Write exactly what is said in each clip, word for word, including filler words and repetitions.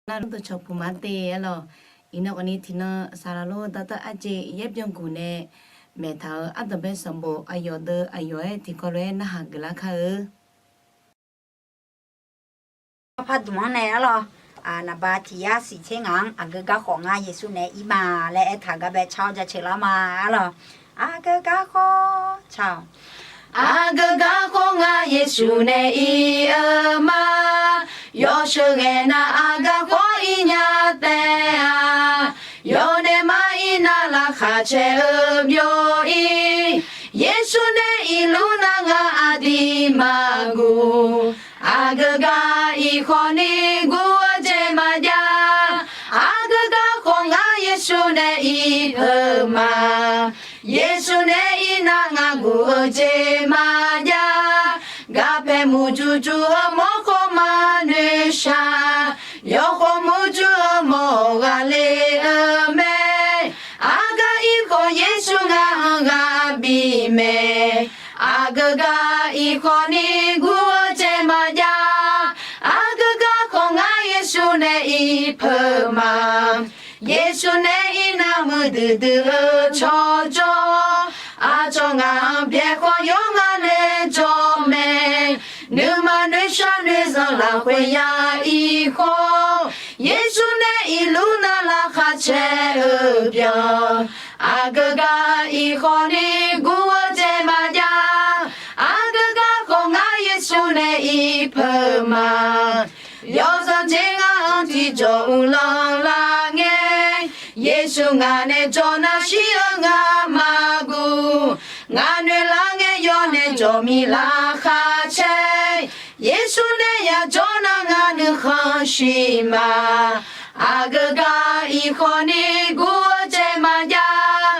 Nar luf dawqcawq puq ma te arlawq. Iqnan khawfni tiqnan saqlaq lor dawrtawv arjeq yaer byanguq nae maeqtaq-euq ardanqbae sanqbof aqyawf deuq aqyawf-aer tiqkawv lof-aer narhaq geuflar kar-eu. Pardmq-anr nae arlawq, naqba tiq yar siq tser ngaq-anr aqgeu gar khawf ngar Yeqsur nae ir ma laer aertaq gar bae car-awr jaceuq lar ma arlawq. Aqgeu gar khawf car-awq. Aqgeu gar khawf ngar Yeqsur nae ir-eu ma. Yawsheuq ghae nar aqgeu gar khawf ir nya taef-a. Yawdaef mar ir nar laqkhaq caer-eu byov ir. Yeqsur nae irluf nar ngar aqdir maqguv. Aqgeu gar ir khawfni guv-eu jeq maqjav. Aqgeu gar khawf ngar Yeqsur nae ir peuq ma. Yeqsur nae ir nar ngar guv-eu jeq maqjav. Garpae muiqjuq juq-eu mawrkhawf maqnoeq shaq. Yawkhawf muiqjuq-eu mawr ghaqle-eu mae. Aqgeu gar ir khawf Yeqsur ngar-anr ghaq bif mae. Aqgeu gar ir khawfni guv-eu jeq maqjav. Aqgeu gar khawf ngar Yeqsur nae ir peuq ma. Yeqsur nae ir nar muiqdui dui-eu tsawrjawr. Aqcawq ngaq-anr byaer khawf yawr ngar nae jawr mae. Nuima noeqshaq noeqzanq lafkhoer ya ir khawf. Yeqsur nae irluf nar laqkhaq caer-eu byan. Aqgeu gar ir khawfni guv-eu jeq maqjav. Aqgeu gar khawf ngar Yeqsur nae ir peuq ma. Yawzanq jeq ngar-anr tiqjawq uvlanr lar ngae. Yeqsur ngaq nae jawr nar shir-eu ngar maqguv. Ngaq noeq lar ngae yawr nae jawq mir laqkhaq caer. Yeqsur nae yajawr nar ngar nuikhanr shir ma. Aqgeu gar ir khawfni guv-eu jeq maqjav.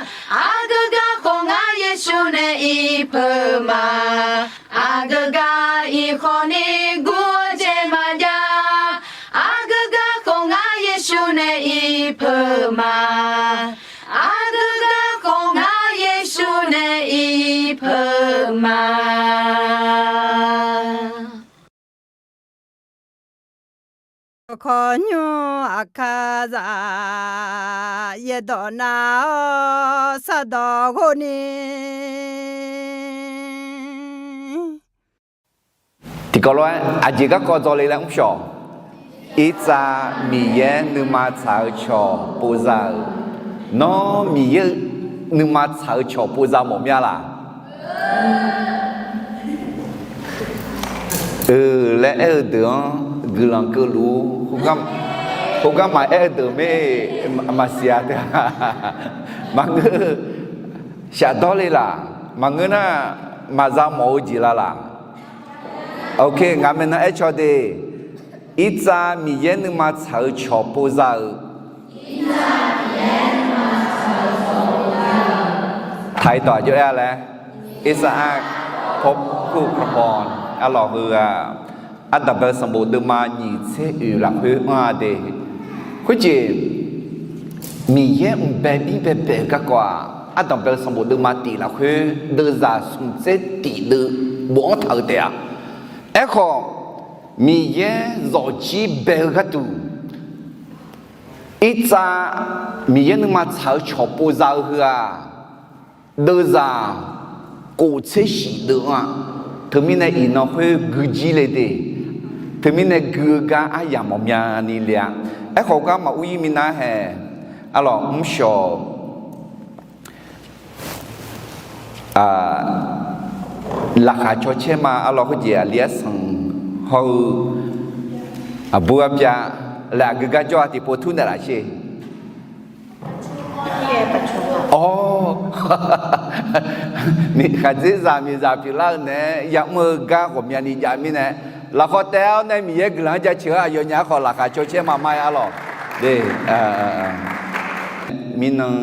Aqgeu gar khawf ngar Yeqsur nae ir peuq ma. Aqgeu gar ir khawfni guv-eu jeq maqjav. Aqgeu gar khawf ngar Yeqsur nae ir peuq ma. Aqgeu gar khawf ngar Yeqsur nae ir peuq ma. Dawqkawq nymr aqkar zaq yaerdawq nar-awr sardawq ghov ni. Tiqkawv lof-aer aqjeq garkawv dzawle laer mrshawq. Irtsav Miqyaer nuima tsaq-eu cawq pov za-euq. Nawr Miqyaer nuima tsaq-eu cawq pov za mawf mya laq? Euq laer aer-eu deuq-anr guiqlanq keuvluf-ur. Khoergar maqaer-eu deuq mir maqsiq-a teu. Maqngeur, shafdawr le laq? Maqngeur nar, maqza mawf-eu jeq la laq? Ok, ngaq maeqnan aer caw de. Irtsav Miqyaer nuima tsaq-eu cawq pov za-euq. Taqi dawq aqjox aer-a laer, Isaac Pope Cooper arlawq heu-aq, ardanqbae sanqbof deuvma nyiq tser oeq lafkhoer anr-a de. Khoerjeq, Miqyaer mq bae bir bae bae-eu garkawv-aq, ardanqbae sanqbof deuvma tiq lafkhoer deuvzaq smq tser tiq deuv bofanr taq-eu taef-a. Aerkhawf, Miqyaer zawqjir bae-eu gharduq, Irtsav Miqyaer nuima tsaq-eu cawq pov za-eu heu-aq, deuvzaq kof tser shif deuv-a. Teumirnae iqnan khoer gui jir le de. Teumirnae gui-eu gar aryamq mawf myani le-a. Aerkhawf gar maqur ir minav hae. Arlawq mrshawq laqkhaq caw caer ma. Arlawq khoerjeq aqli arsanq hawr-eu aqbur arpyav laer aqgeu gar jawr-a tiqpov tur naeqlaf sher. Awr, khaqdzerzaq miqzaq pyeuflar-eu naeq-aer yamr-eu gar ghawqmyani jav mirnae, lafkhawf taef-awr nae Miqyaer guiqlanq-anr jaceuq-awr aqyawfnyaf-anr khawf laqkhaq caw caer ma ma-aer arlawq. Mirnan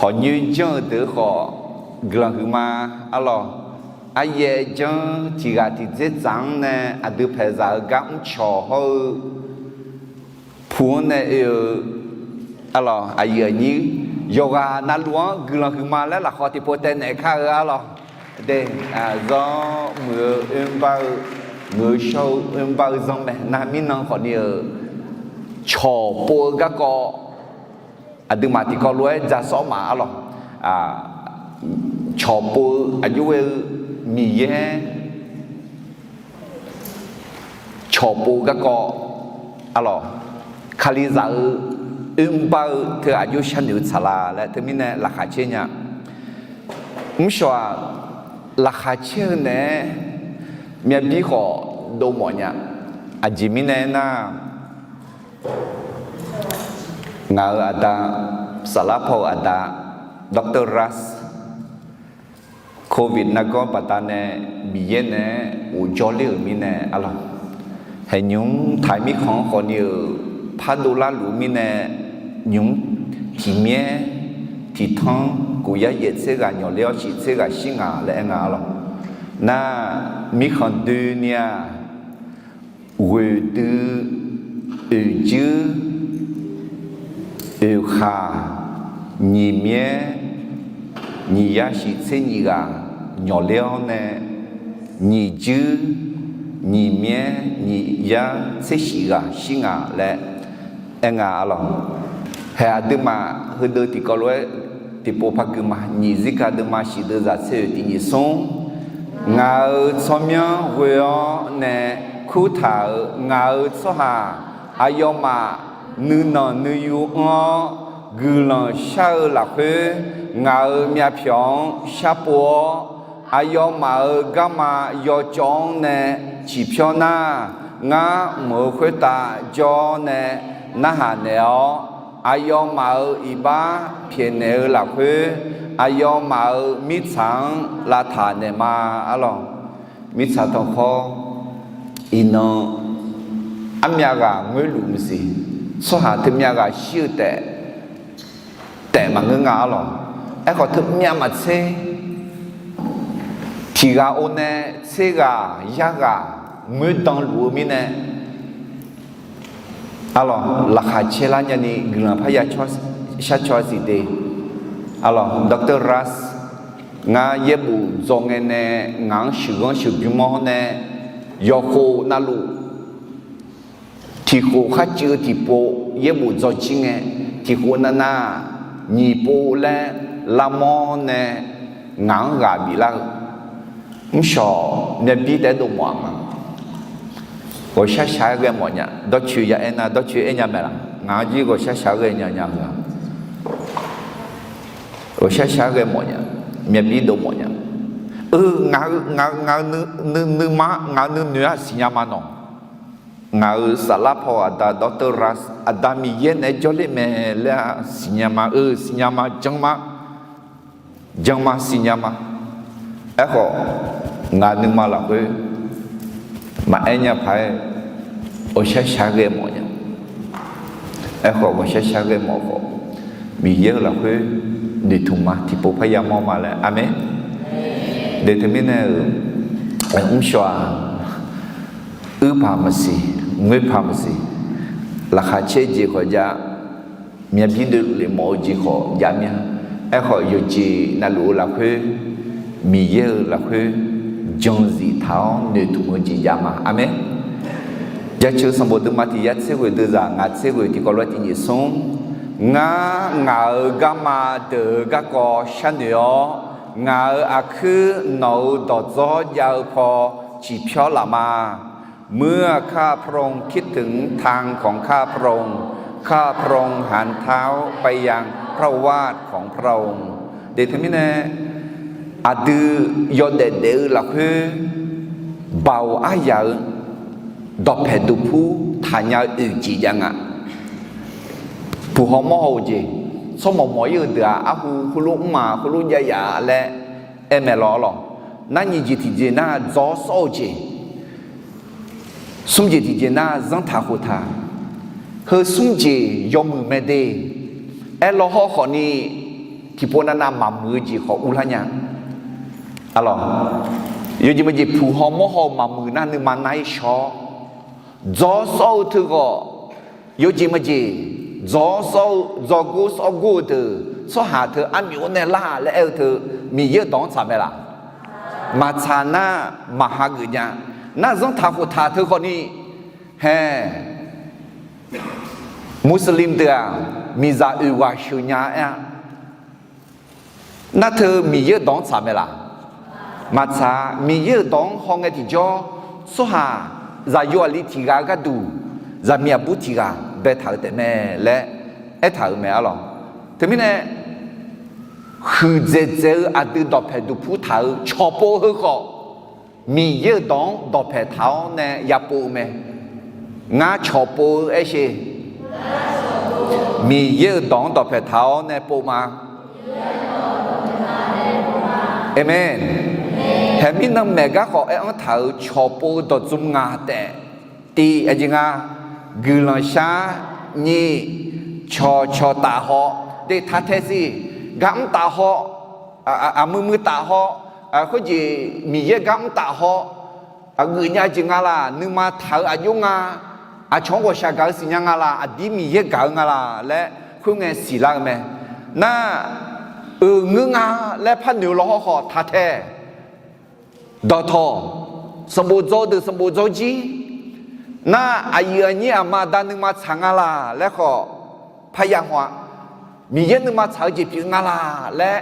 hawqnyoer janr-eu deuq khawf guiqlanq huiqma arlawq. Aryaer janr tiq ghaq tiq dzer dzaq-anr nae aqdui paeqzaq-eu gar mrcawq hawr-eu pu-anr nae oe-eu arlawq aqyuif aqnyir yawqghaq navluf-anr guiqlanq huiqma laer lafkhawf tiqpov taev naeq kar-eu arlawq. De, zanr muiq-eu oerbar-eu ngeur-eu shawr-eu oerbar-eu zanr mae. Nar mirnan khawfni-euq cawqpov-eu garkawv aqduimaf tiqkawv lof-aer dzaqsawr ma arlawq. Cawqpov-eu aqjox ghae-eu Miqyaer cawqpov-eu garkawv arlawq, Kalizaq-eu oerbar-eu teu aqjox sharnoeq-eu tsaqlaq laer teumirnae laqkhaq caer nya. Mrshawq-aq, laqkhaq caer-eu naeq-aer myavbir khawf dovmawf nya. Aqjeq mirnae aernar, ngaq-euq aqda, saflar paw-euq aqda, Doctor Ras, Covid nargawr baqdanae Miqyaer naeq-aer ghofjawr ler-euq mirnae arlawq, haeqnymr taq-eu mirkhanq-anr khawfni-euq pardov larluf-eu mirnae, nymq-mr tiqmyaer tiqtanr kof yar yaef tser ghaq nyawq ler-awr shif tser ghaq shir ngaq laer aer nga arlawq. Nar, mirkhanq doeni-aq, ghoeqdui, oeqjuir, oeqkhaq, nyiq myaer, nyiq yar shif tser nyiq ghaq nyawq ler-awr nae, nyiq juir, nyiq myaer, nyiq yar tser shif ghaq shir nga laer aer nga arlawq. Haeq aqduimaf heudeuv tiqkawv lof-aer tiqpov par gui ma. Nyiq zirka deuvma shif deuv zaq tser oeq tiq nyiq smr. Ngaq-euq tsawrmyanr ghoe-awr nae kurtaq-euq ngaq-euq tsawrhaq aqyawfmaf nuinanq nuiyu anr-awr guiqlanq shar-eu lafkhoer, ngaq-euq myavpyawq-anr sharpov-awr, aqyawfmaf-euq garma yawcawv-anr nae ciqpyawr nar, ngar mq-euq khoertav jawr-awr nae narhaq naeq-awr, aqyawfmaf-euq iqbax pyaeqnaeq-eu lafkhoer, aqyawfmaf-euq mirtsaq-anr lavtaq naeq ma arlawq. Mirtsaq tanqkhawr, iqnan armyav ghaq ngoerluf maqsiq, tsawrhaq teumyav ghaq shir-eu taef taef maqngeur nga arlawq. Aerkhawf teumyav maqtser, tiq ghaq or nae tser ghaq yar ghaq ngoerdan luf-eu mirnae arlawq, laqkhaq caer lar nyani guiqlanq parya shar caw-a siq de. Arlawq, Doctor Ras, ngar yaerbof dzaw ngae nae ngaq-anr sheuqghanr sheuqbymr-awr nae, yawqkhof navluf tiqkhof kharcuiv-eu tiqpov yaerbof dzaw jir ngae, tiqkhof navnav nyiq pov laer lavmawr nae ngaq-anr ghaq biflar-eu mrshawq myavbir taef-aer dovmawf-aq ma. Ghawqshar shaq-aer ghae mawf nya. Dawrcoeni ya aernar, dawrcoeni aer nya mae laq? Ngaq-anr jir ghawqshar shaq-aer ghae nya nya-eu-aq, ghawqshar shaq-aer ghae mawf nya. Myavbir dovmawf nya. Eu, ngaq-eu, ngaq-eu, ngaq-eu nuima, ngaq-eu nuinoeq-aq siqnya ma nawq. Ngaq-euq saflar paw aqda Doctor Ras, Aqda Miqyaer naeq-aer jawrler mae laer-aq siqnya ma. Eu, siqnya ma, jan ma, jan ma, siqnya ma. Aerkhawf, ngaq nuima lafkhoer maqaer nya paq-aer ghawqshar shaq-aer ghae mawf nya. Aerkhawf, ghawqshar shaq-aer ghae mawf khawf, Miqyaer-euq lafkhoer noeqtmq ma, tiqpov parya mawr ma laer. Aqmeq. De teumirnae-euq mrshawq-aq, uir paq maqsiq, ngoer paq maqsiq, laqkhaq caer jeq khawf jav, myavbir dovlef mawf-eu jeq khawf jav mir-a. Aerkhawf, yawqjeq navluf-eu lafkhoer, Miqyaer-euq lafkhoer jan zif taq-awr noeqtmq-eu jeq jav ma. Aqmeq. Jaceuq sanqbof deuvma tiq yar tser ghoeq deuv zaq ngaq tser ghoeq tiqkawv lof-aer tiq nyiq smr. Ngar ngaq-euq garma deuq-euq garkawv sharnoeq-awr, ngaq-euq aqkuir nawq-euq dawqdzawr jav-eu paw ciqpyawr laf ma. เมื่อข้าพระองค์คิดถึงทางของข้าพระองค์ ข้าพระองค์หันเท้าไปยังพระโอวาทของพระองค์ De teumirnae, aqdui yawdaef daef-eu lafkhoer baoq aryaq-eu dawqpaeq duqpur taqnya-eu oeq jeq jav nga. Puq haw mawr haw-eu jeq, tsawrmawq mawq-ir-eu deuq-aq, arhu heulof mr ma, heulof jav yaf laer aer mae lawr lawq. Nar nyiq jeq tiqjeq nar dzawr sawr-eu jeq, smr jeq tiqjeq nar zanrtaq khoftaq, heu smr jeq yawmuiq mae de. Aerlawr hawrkhawf ni, tiqpov navnav maqmuiq-eu jeq khawf urlar nya. Arlawq, yawjeq maqjeq puq haw mawr haw-eu maqmuiq nar nuima nar-ir shaw-awr, dzawr sawr-eu teughawq, yawjeq maqjeq dzawr sawr-eu, dzawrgor sawrgor-eu deuq tsawrhaq teu armyawf-anr nae lar laer aer-eu teu, Miqyaer-euq dawq-anr tsaq mae laq? Maqtsaq nar, maq hageuf nya. Nar zanrtaq khoftaq teu khawfni, hae, Muslim deuq-aq, miqzaq oeq ghaq sheuq nya-aer-a. Nar teu Miqyaer-euq dawq-anr tsaq mae laq? Maqtsaq-a. Miqyaer-euq dawq-anr hawngae tiqjawr, tsawrhaq zaqyo aqli tiq ghaq-eu gharduq, zaqmiq aqbur tiq ghaq baetaq-eu taef mae laer aertaq-euq mae arlawq. Teumirnae, huiqdzaeq dzaeq-eu aqdui dawqpaeq duqpur taq-eu cawqpov heu khawf, Miqyaer-euq dawq-anr dawqpaeq taq-awr nae yapov-eu mae. Ngar cawqpov-eu aershe, Miqyaer-euq dawq-anr dawqpaeq taq-awr nae pov ma. Aqmeq. Haeqmir nanmaeq gar khawf aer-anr taq-euq cawqpov-eu dawqdzmr ngaq taef. Tiq, aqjeq nga, guiqlanq shar. Nyiq, cawqcawq taf haw. Deq taq tae siq, gar mr taf haw, aqmui mui taf haw, khoerjeq Miqyaer gar mr taf haw, aqgeuf nya jeq nga laq, nuima taq-eu aqjox nga, aqcawq-anr ghawqshaq gaq-eu siqnya nga laq, aqdir Miqyaer gaq-eu nga laq laer khoerngae siqlar-eu mae. Nar, euqngeur nga laer par noeq-eu law hawr khawf taq tae. Dawqtawq, sanqbof dzaw deuq sanqbof dzaw jir. Nar, aqyuif aqnyir aqma aqda nuima tsaq nga laq laer khawf parya haw-a. Miqyaer nuima tsaq-eu jeq pyeuf nga laq laer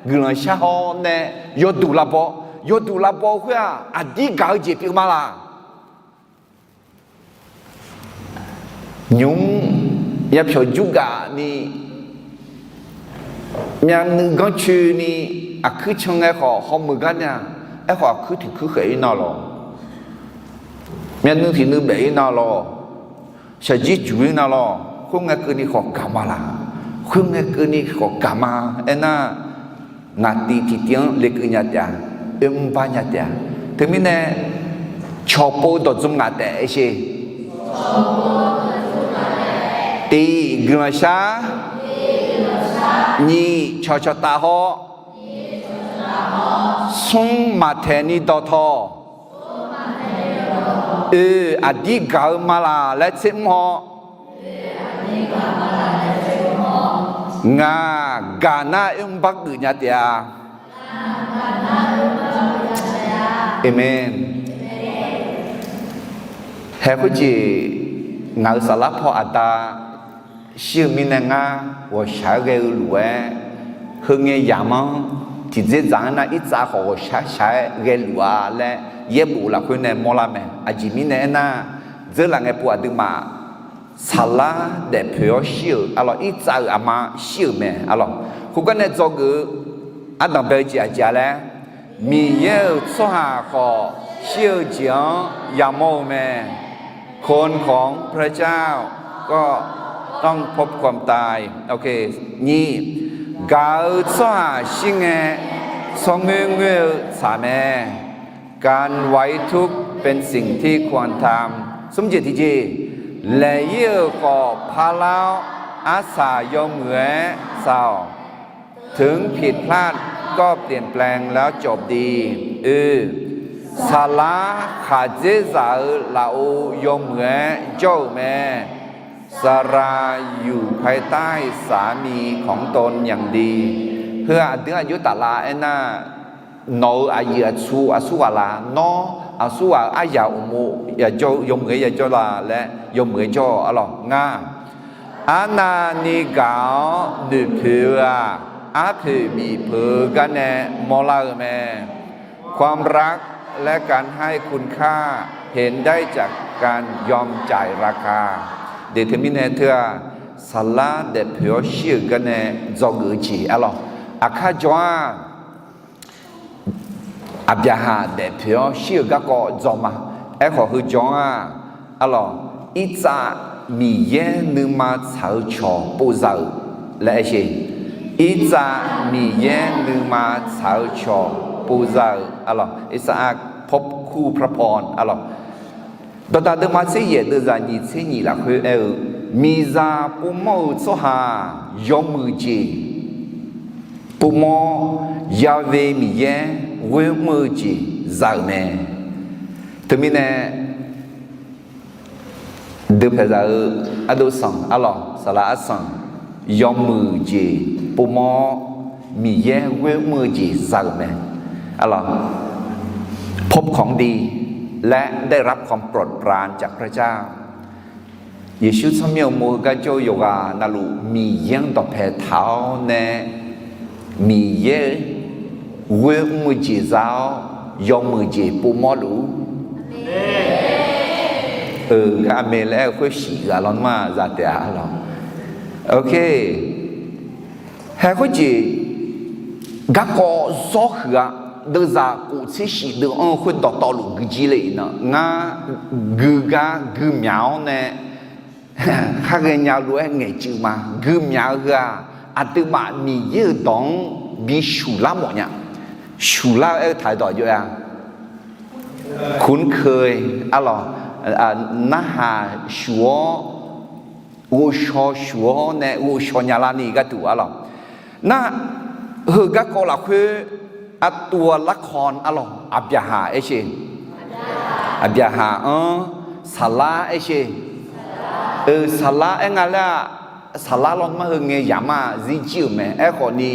guiqlanq shar haw nae yawduq lavbaw, yawduq lavbaw-eu khoer-aq, aqdir gaq-eu jeq pyeuf ma laq? Nymq-mr yapyawq jur gaf ni, myavnuiv ganrcoeni, aqkuir can ngae khawf hawmuiq gar nya. Aerkhawf aqkuir tiq kuir khaeq-ir nar lawq, myavnuiv tiq nuiv baef-ir nar lawq, shaqjir juq-ir nar lawq, khoerngae keuvni khawf gaq ma laq? Khoerngae keuvni khawf gaq ma. Aernar, ngaq tiq tiqtiv-anr lekeuv nya taef-a, oermr bar nya taef-a. Teumirnae, cawqpov dawqdzmr ngaq taef aershe. Tiq, guiqlanq shar. Nyiq, cawqcawq taf haw. Smr, maqtaeq ni dawqtawq. Oe, aqdir gaq-eu ma laq laer tser mr haw. Ngaq gaq nar oermr bar geuf nya taef-a. Aqmeq. Hae khoerjeq, ngaq-euq saflar paw aqda shir-eu mirnae ngar ghawqshaq-aer ghae-eu lof-aer, heungae yamq-anr tiqdzerdzaq-anr nar irtsav khawf ghawqshaq shaq-aer ghae luf-a laer yaerbof lafkhoer nae mawrlar mae. Aqjeq mirnae aernar, dzeurlaf ngae pov aqduimaf saflar daefpoeq-awr shir-euq arlawq, irtsav-euq aqma shir-euq mae arlawq. Khoergar nae dzawgeuf-eu ardanq bae-eu jeq aqjeq-a laer, Miqyaer-euq tsawrhaq khawf shir-eu jeq-anr yamawr-eu mae. คนของพระเจ้าก็ต้องพบความตาย Nyiq, gaq-eu tsawrhaq shir ngae, tsawrngoer ngoer-eu tsaq mae. การไว้ทุกข์เป็นสิ่งที่ควรทำ Smr jeq tiqjeq, laeq-ir-euq khawf parlar-awr, arsaq yawmuiq-aer saq-awq. ถึงผิดพลาดก็เปลี่ยนแปลงแล้วจบดี Oe, saflar khaqdzerzaq-eu lafov yawmuiq-aer jawr-euq mae. สละอยู่ภายใต้สามีของตนอย่างดี Heu-aq aqdui-anr aqjox taflar aernar, nawq-euq aqyuif aqtsu aqsurghaq laf, nawr aqsurghaq-euq aryaq uqmov yawmuiq-aer yajawr la laer yawmuiq-aer jawr-awq arlawq. Ngaq, arnavni gaq-awr noeqpoeq-eu-aq, arpoeq bifpeuq-eu gar nae mawrlar-eu mae. ความรักและการให้คุณค่าเห็นได้จากการยอมจ่ายราคา Deq teumirnae teu-aq, saflar daefpoeq-awr shir-euq gar nae dzawgeuf-eu jeq arlawq. Aqkar jawr-aq, Aqbyaqhaq daefpoeq-awr shir-euq garkawv dzawq ma. Aerkhawf heu jawr-aq, arlawq, irtsav Miqyaer nuima tsaq-eu cawq povza-euq laer aer sher. Irtsav Miqyaer nuima tsaq-eu cawq povza-euq arlawq, สะอาดพบคู่พระพร arlawq. Dawqdaq deuvma tser yaef deuvzaq nyiq tser nyiq lafkhoer aer-eu, miqzaq povmawr-eu tsawrhaq yawmuiq jeq povmawr, Yahweh Miqyaer ghoer mr-eu jeq za-euq mae. Teumirnae, deupaeq zaq-eu ardov sanq arlawq, saqlaq arsanq, yawmuiq jeq povmawr-awr, Miqyaer ghoer mr-eu jeq za-euq mae. Arlawq, พบของดี และได้รับความโปรดปรานจากพระเจ้า Yeqsur tsawrmyanr uqmov heugar jawr-eu yawqghaq navluf Miqyaer-anr dawqpae taq-awr nae, Miqyaer-euq ghoer mr-eu jeq za-awr, yawmuiq jeq povmawr luf-ur. Euq gar aqmeq laer aer-eu khoer shif ghaq lawnmr-aq za taef-a arlawq. Ok. Hae khoerjeq garkawv zawr huiq-a. Deuvzaq kof tser shif deuv-anr-eu khoer dawqtawvluf guijir le iqnan, ngar gui gar gui myaq-awr nae khar ghaenya lof-aer ngaeqcuiv ma. Gui myaq-eu heu-aq, aqduimaf Miqyaer-euq dawq-anr bi shuqlar mawf nya. Shuqlar-eu aer-eu taq-eu dawq jov-a. Kunkeu arlawq, narhaq shuq-awr, ghovshaw shuq-awr nae ghovshaw nya larni gharduq arlawq. Nar, heu garkawv lafkhoer aqtuv-a larkawv arlawq, Aqbyaqhaq aer sher. Aqbyaqhaq-anr Saqlar aer sher. Euq, Saqlar aer nga laer-aq, Saqlar lawnmr-anr heu ngae yamq-a zirjir-euq mae. Aerkhawfni,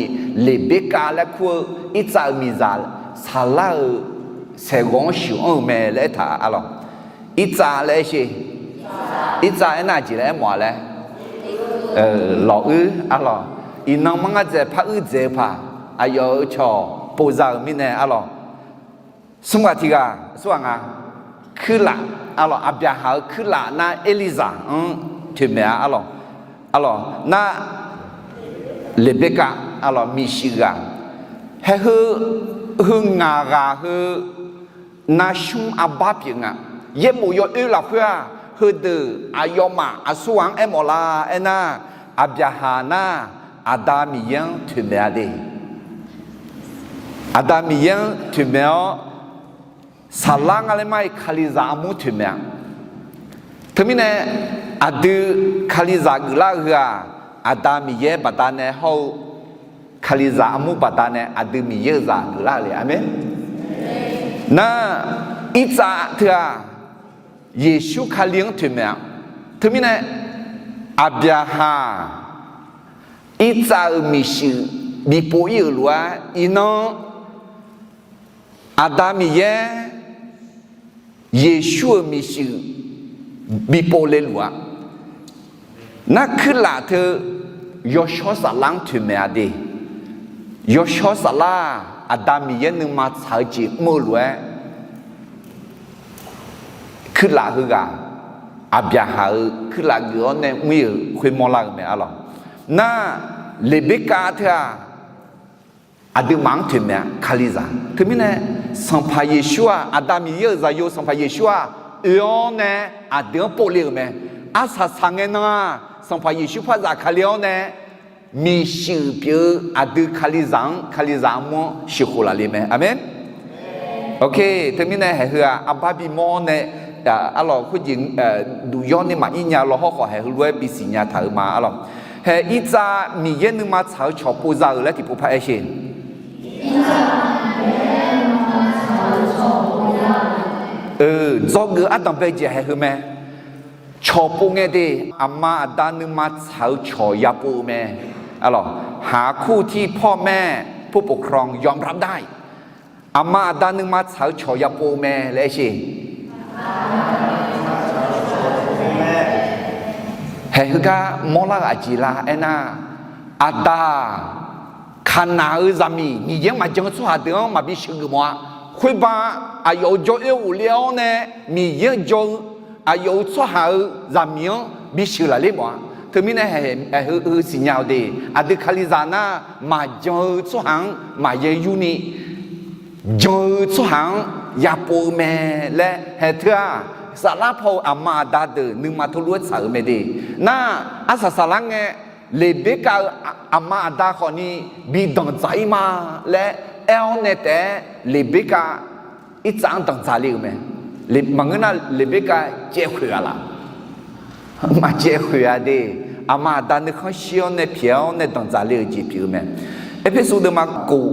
Leqberkav laer kur-eu Irtsav-euq miqzaq Saqlar-euq saeqghawv-anr sheuq-anr-eu mae laer aertaq arlawq. Irtsav laer aer sher. Irtsav aernar aqjeq laer aermawf-a laer, lawq uir arlawq. Iqnan manr ngar dzaeq par uir dzaeq-eu paq, aqyawf-euq cawq povza-euq mirnae arlawq. Smr ghaq tiq ghaq, smr ghaq nga. Kuirlaf arlawq, Aqbyaqhaq-euq kuirlaf nar Erlizaq-anr toeqmaeq-a arlawq. Arlawq nar, Leqberkav arlawq, miqshuif ghaq. Hae heu, heu ngaq ghaq heu, navsmr arbar pyeuf nga. Yaerbof yawoer lafkhoer-aq, heudeuq aqyawfmaf aqsur ghaq-anr aermawf lar aernar, Aqbyaqhaq nar, Aqda Miqyaer-anr toeqmaeq-a de. Aqda Miqyaer-anr toeqmaeq-awr, Saqlar nga laer mar-iq Kalizaq armur toeqmaeq-a. Teumirnae, aqdui Kalizaq geuflar-eu heu-aq, Aqda Miqyaer baqdanae hawr-eu Kalizaq armur baqdanae aqdui Miqyaer-euq zaq geuflar-eu le. Aqmeq. Nar, Irtsav teu-aq, Yeqsur Kali-anr toeqmaeq-a. Teumirnae, Aqbyaqhaq, Irtsav-euq miqshuif bipov ir-euq lof-aer iqnan, Aqda Miqyaer, Yeqsur-euq miqshuif bipov le luf-a. Nar kuirlaf teu, yawshawr saflar-anr toeqmaeq-a de. Yawshawr saflar-aq, Aqda Miqyaer nuima tsaq-eu jeq mr-eu lof-aer, kuirlaf heughaq, Aqbyaqhaq-euq kuirlaf geuf-awr nae mr-ir-euq khoermawr lar-eu mae arlawq. Nar, Leqberkav teu-aq, aqduimaf-anr toeqmaeq-a Kalizaq. Teumirnae, Sanqpaq Yeqsur-aq, Aqda Miqyaer-euq zaqyo Sanqpaq Yeqsur-aq, oe-awr nae aqdui-anr povle-euq mae. Arsaq saq ngae nan-aq, Sanqpaq Yeqsur par zafkale-awr nae, miqshuif pyeuf-eu aqdui Kalizaq-anr, Kalizaq armur-anr sheuqkhof laf le mae. Aqmeq. Ok, teumirnae haeq heu-aq, arbar bimawr-awr nae, arlawq khoerjeq duq yawr ni maqir nya law hawrkhawf, haeq heulof-aer bisiq nya taq-euq ma arlawq. Haeq Irtsav Miqyaer nuima tsaq-eu cawq povza-euq laer tiqpov par aer sher. Dzawgeuf ardanq bae jeq haeq heu mae. Cawq pov ngae de, aqma aqda nuima tsaq-eu cawq yapov-eu mae. Arlawq, หาคู่ที่พ่อแม่ ผู้ปกครองยอมรับได้ Aqma aqda nuima tsaq-eu cawq yapov-eu mae laer aer sher. Haeq heugar mawrlar-euq aqjeq la aernar, aqda-aq, kaqnaq-eu zaqmiq Miqyaer-anr maqjan-eu tsawrhaq deuq-anr maqbi sheuqgeuf mawf-a. Khoerba aqyawf-euq jawr oer ghofle-awr nae, Miqyaer-anr jawr-eu aqyawf-euq tsawrhaq-euq zaqmiq-anr bisheuq lafler mawf-a. Teumirnae, aeqheu heu siqnya-awq de, aqdui Kalizaq nar, maqjan-eu tsawrhaq-anr maqya yurni, jan-eu tsawrhaq-anr yapov-eu mae laer haeq teu-aq, saflar paw-eu aqma aqda deuq nuima teulof-aer tsaq-euq mae de. Nar, arsaq saqlar ngae, Leqberkav-eu aqma aqda khawfni bi danqdzaq-ir ma laer aer-awr nae taef-aer, Leqberkav Irtsav-anr danqdzaq le-euq mae. Maqngeur nar, Leqberkav caev khoeq-a laf? Maqcaev khoeq-a de. Aqma aqda nuikhanr shir-awr nae pyaeq-awr nae danqdzaq le-euq jeq pyeuf-eu mae. Erpersu deuvma kof,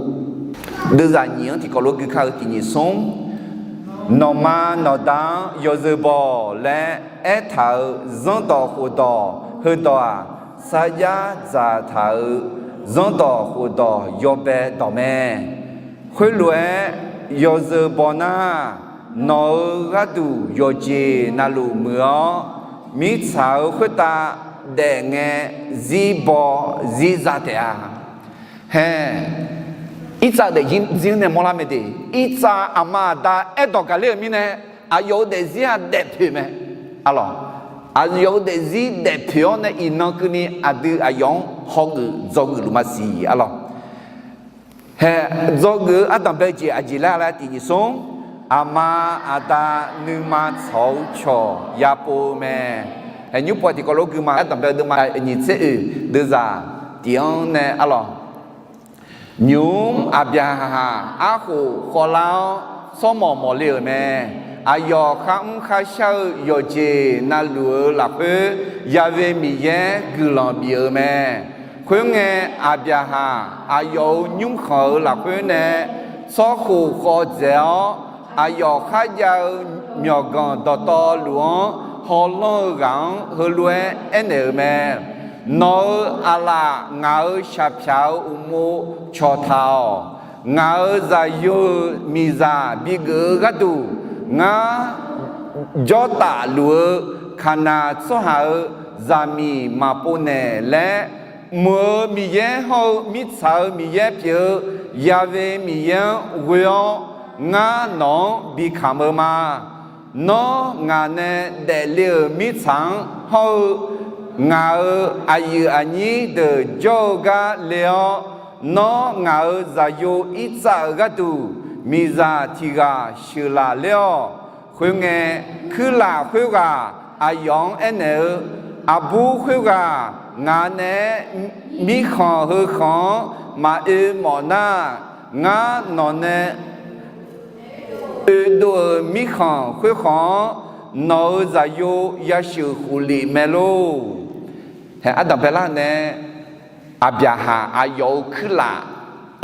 deuvzaq nyiq-anr tiqkawv lof gui kar-eu tiq nyiq smr, nawqma nawqda-anr yawzeu baw laer aertaq-euq zanrdawq khofdawq heudawq-aq, sarjax dzaqtaq-euq zanrdawq khofdawq yawbae dawq mae. Khoerlof-aer yawzeu baw nar, nawq-euq gharduq yawqjeq navluf muiq-awr, mirtsaq-euq khoertav daef ngae zirbaw zirza taef-a. Hae, irtsav daefzir-anr nae mawrlar mae de. Irtsav aqma aqda aerdawq gaqler-euq mirnae, aqyawf-euq daefzir-aq daefpoeq mae. Arlawq, aqyawf-euq daefzir daefpoeq-awr nae iqnan keuvni aqdui aqyawf-anr hawgeuf dzawgeuf luf maqsiq. Arlawq, hae, dzawgeuf-eu ardanq bae jeq aqjeq laer laer tiq nyiq smr, aqma aqda nuima tsawq-eu cawq yapov-eu mae. Hae, nymrpov tiqkawv lof guima ardanq bae deuvma nyiq tser oeq deuvzaq tiq-anr nae arlawq, nymq-mr Aqbyaqhaq arkhof khawvlar-awr tsawrmawq mawqle-euq mae. Aqyawf kharmr kharshar-eu yawqjeq navluf-eu lafkhoer, Ya'we Miqyaer guiqlanq bif-euq mae. Khoerngae, Aqbyaqhaq aqyawf-euq nymrkhanq-euq lafkhoer nae tsawrkhof khawv dzaeq-awr, aqyawf kharjav-eu myawqganq dawqtawvluf-anr hawlanr-eu ghaq-anr heulof-aer aernaeq-euq mae. Nawq-euq aqlaf ngaq-euq shaqpyaq-euq uqmov cawqtaq-awq. Ngaq-euq zaqyo-euq miqzaq bigeuf-eu gharduq, ngar jawrtaf luf-eu Kaqnaq tsawrhaq-euq zaqmiq maqpov naeq laer, mq-euq Miqyaer hawr-eu mirtsaq-euq Miqyaer pyeuf-eu Ya'we Miqyaer-anr ghoe-awr, ngar nawq-anr bikamq-eu ma. Nawr ngaq nae daefle-euq mirtsaq-anr hawr-eu ngaq-euq aqyuif aqnyir deuq jawr-eu gar le-awr, nawr ngaq-euq zaqyo Irtsav-euq gharduq miqzaq tiq ghaq sheuqlaf ler-awq. Khoerngae, kuirlaf khoerghaq aqyawf-anr aernaeq-eu, Aqbur khoerghaq ngaq naeq-aer mirkhanq heu khanq-anr maqoe mawf nar, ngar nawq nae oedov-euq mirkhanq khoerkhanq-anr nawq-euq zaqyo yasheuq khoflef mae lor. Hae, ardanq baelar nae, Aqbyaqhaq aqyawf-euq kuirlaf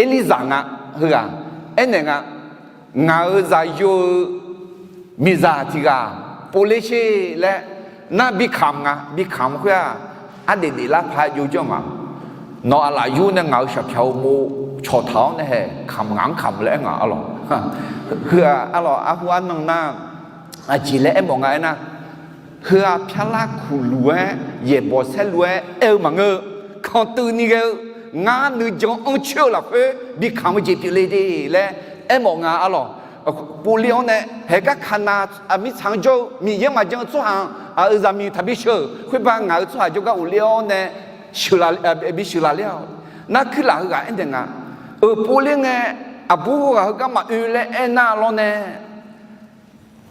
Erlirzaq nga, heughaq aernaeq nga, ngaq-euq zaqyo-eu miqzaq tiq ghaq povler sher laer, nar bikamq nga, bikamq khoer-aq, ardaef daeflar paq jov jawr nga. Nawq aqlaf yur nae ngaq-euq shaqpyaq-eu uqmov cawqtaq-awr nae hae kamq ngaq-anr kamq laer aer nga arlawq. Heu-aq arlawq, arhu arnan nar, aqjeq laer aermawf nga aernar, heu-aq pyarlar kuqluf-aer yaeqbawq saerlu-aer aer-eu maqngeur-eu, kanqtuiv ni ghae-eu, ngar nuijan anrcoer-eu lafkhoer bikamq-eu jeq pyeufle de laer aermawf nga arlawq. Povler-awr nae haegar Kaqnaq mirtsaq-anr jawr-eu Miqyaer maqjan-eu tsawrhaq-anr aqyuif zaqmiq taqbi sheuq-euq khoerbar ngaq-euq tsawrhaq jawrgar ghofler-awr nae bisheuq laf ler-awq. Nar kuirlaf heughaq aernaeq nga, euq povler ngae, aqbur khoerghaq heugar maqoe laer aernar lawr nae,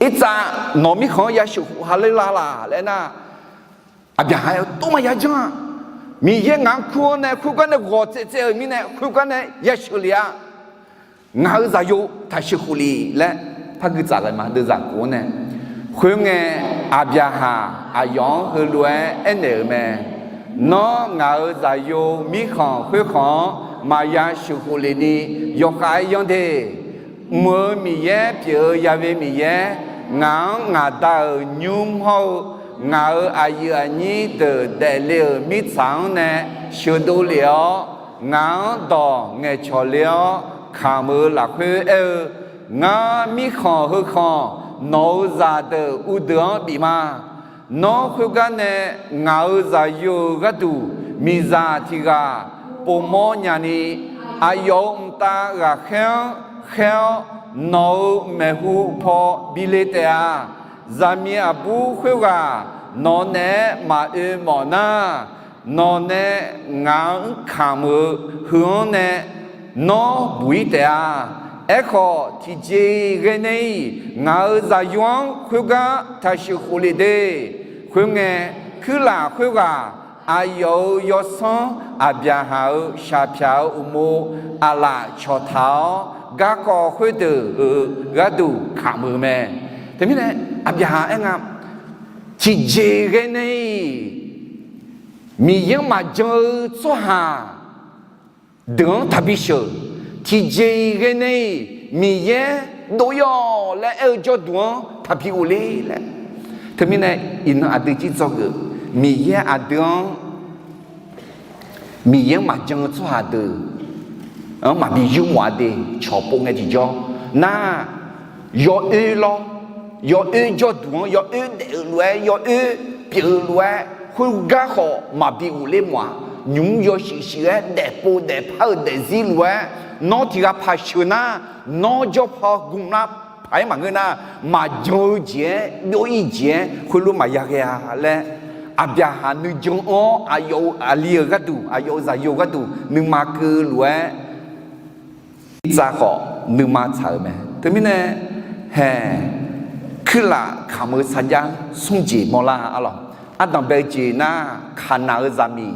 Irtsav nawq mirkhanq-anr yasheuq khof ha ler la laq laer aernar, Aqbyaqhaq aer-eu, tov maqya janr-a. Miqyaer ngaq-anr kur-awr nae khoergar nae ghawq tsaev tsaev-euq mirnae khoergar nae yasheuq lef-a. Ngaq-euq zaqyo taqsheuq khof lef laer par gui tsaf ghae ma deuvzaq khof-anr nae. Khoerngae, Aqbyaqhaq aqyawf-anr heulof-aer aernaeq-euq mae. Nawr ngaq-euq zaqyo mirkhanq khoerkhanq-anr maqya sheuq khof lef ni yawkhav-aer yanr de. Mq-euq Miqyaer pyeuf-eu Ya'we Miqyaer, ngaq-anr ngaq Da-euq nymr hawr-eu ngaq-euq aqyuif aqnyir deuq daefle-euq mirtsaq-anr nae sheuqdov lef-awr, ngaq-anr dawq ngaeqcawq le-awr kamq-eu lafkhoer aer-eu, Ngar mirkhanq heu khanq nawq-euq zaqdeuq uvdeuq-anr bif ma. Nawr khoergar nae ngaq-euq zaqyo-euq gharduq miqzaq tiq ghaq povmawr nyani, aqyawf-euq mqtav ghaqkhaer-anr khaer-awr, nawq-euq maeqhu paw bi le taef-a. Zaqmiq aqbur khoerghaq nawq naeq-aer maqoe mawf nar, nawq nae ngaq-anr kamq-euq heu-anr nae nawr buq-ir taef-a. Aerkhawf, tiqjeq-iq ghae nae-iq ngaq-euq zaqyo-anr khoergar taqsheuq khof lef de. Khoerngae, kuirlaf khoerghaq aqyawf-euq yawsanr Aqbyaqhaq-euq shaqpyaq-euq uqmov aqlaf cawqtaq-awr, garkawv khoerdeuq-euq gharduq kamq-euq mae. Teumirnae, Aqbyaqhaq aer nga, tiqjeq ghae nae-iq Miqyaer-anr maqjan-eu tsawrhaq deuq-anr taqbi sheuq. Tiqjeq-iq ghae nae-iq Miqyaer dov-ir-awq laer aer-eu jawrduq-anr taqbi ghofler laer. Teumirnae, iqnan aqdui jir dzawgeuf, Miqyaer aqdui-anr Miqyaer-anr maqjan-eu tsawrhaq deuq-anr maqbi yurmawf-a de. Cawq pov ngae tiqjawr nar, yawoer lawr, yawoer jawrduq-anr yawoer daef-eu lof-aer, yawoer pyeuf-eu lof-aer, khoergar khawf maqbi ghofler mawf-aq, nymq-mr yawshuif shuif-aer daefpov daefpar-eu daefzir lof-aer, nawr tiq ghaq paq sheuq nar, nawr jawrpaw gmlar paq-aer maqngeur nar, maqjan-eu jeq-aer byov-ir jeq-aer khoerlof maqya ghae-a laer, Aqbyaqhaq nuijan-anr aqyawf-euq aqli-euq gharduq, aqyawf-euq zaqyo gharduq nuima keuv lof-aer, irtsav khawf nuima tsaq-euq mae. Teumirnae, haeq, kuirlaf kamq-eu sarjax smr jeq mawrlar arlawq. Ardanq bae-eu jeq nar, Kaqnaq-eu zaqmiq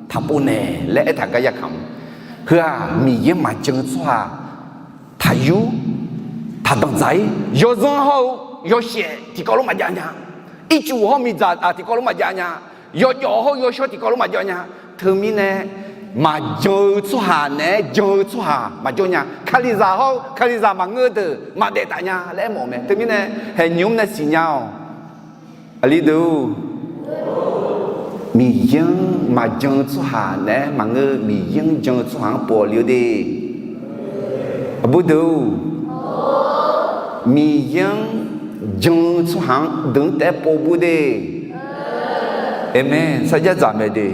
taqpov naeq laer aertaq gar ya kamq. Heu-aq, Miqyaer maqjan-eu tsawrhaq taqyur, taqdanqdzaq-ir, yawzanr hawr-eu yawshaef tiqkawv lof maqjav nya. Ircuf hawr-eu miqdzaq tiqkawv lof maqjav nya. Yawjawf hawr-eu yawshawr tiqkawv lof maqjav nya. Teumirnae, maqjan-eu tsawrhaq naeq-aer jan-eu tsawrhaq maqjawr nya. Kalizaq hawr-eu kalizaq maqngeur-eu deuq maqdaef taf nya laer aermawf-eu mae. Teumirnae, haeq nymq-mr nae siqnya-awq. Aqli deuq-or, Miqyaer-anr maqjan-eu tsawrhaq naeq-aer maqngeur, Miqyaer-anr jan-eu tsawrhaq-anr pov-awq le-eu de. Aqbur deuq-or, Miqyaer-anr jan-eu tsawrhaq-anr deuq-anr taef-aer pov bur de. Aqmeq. Sarjax dzaq mae de.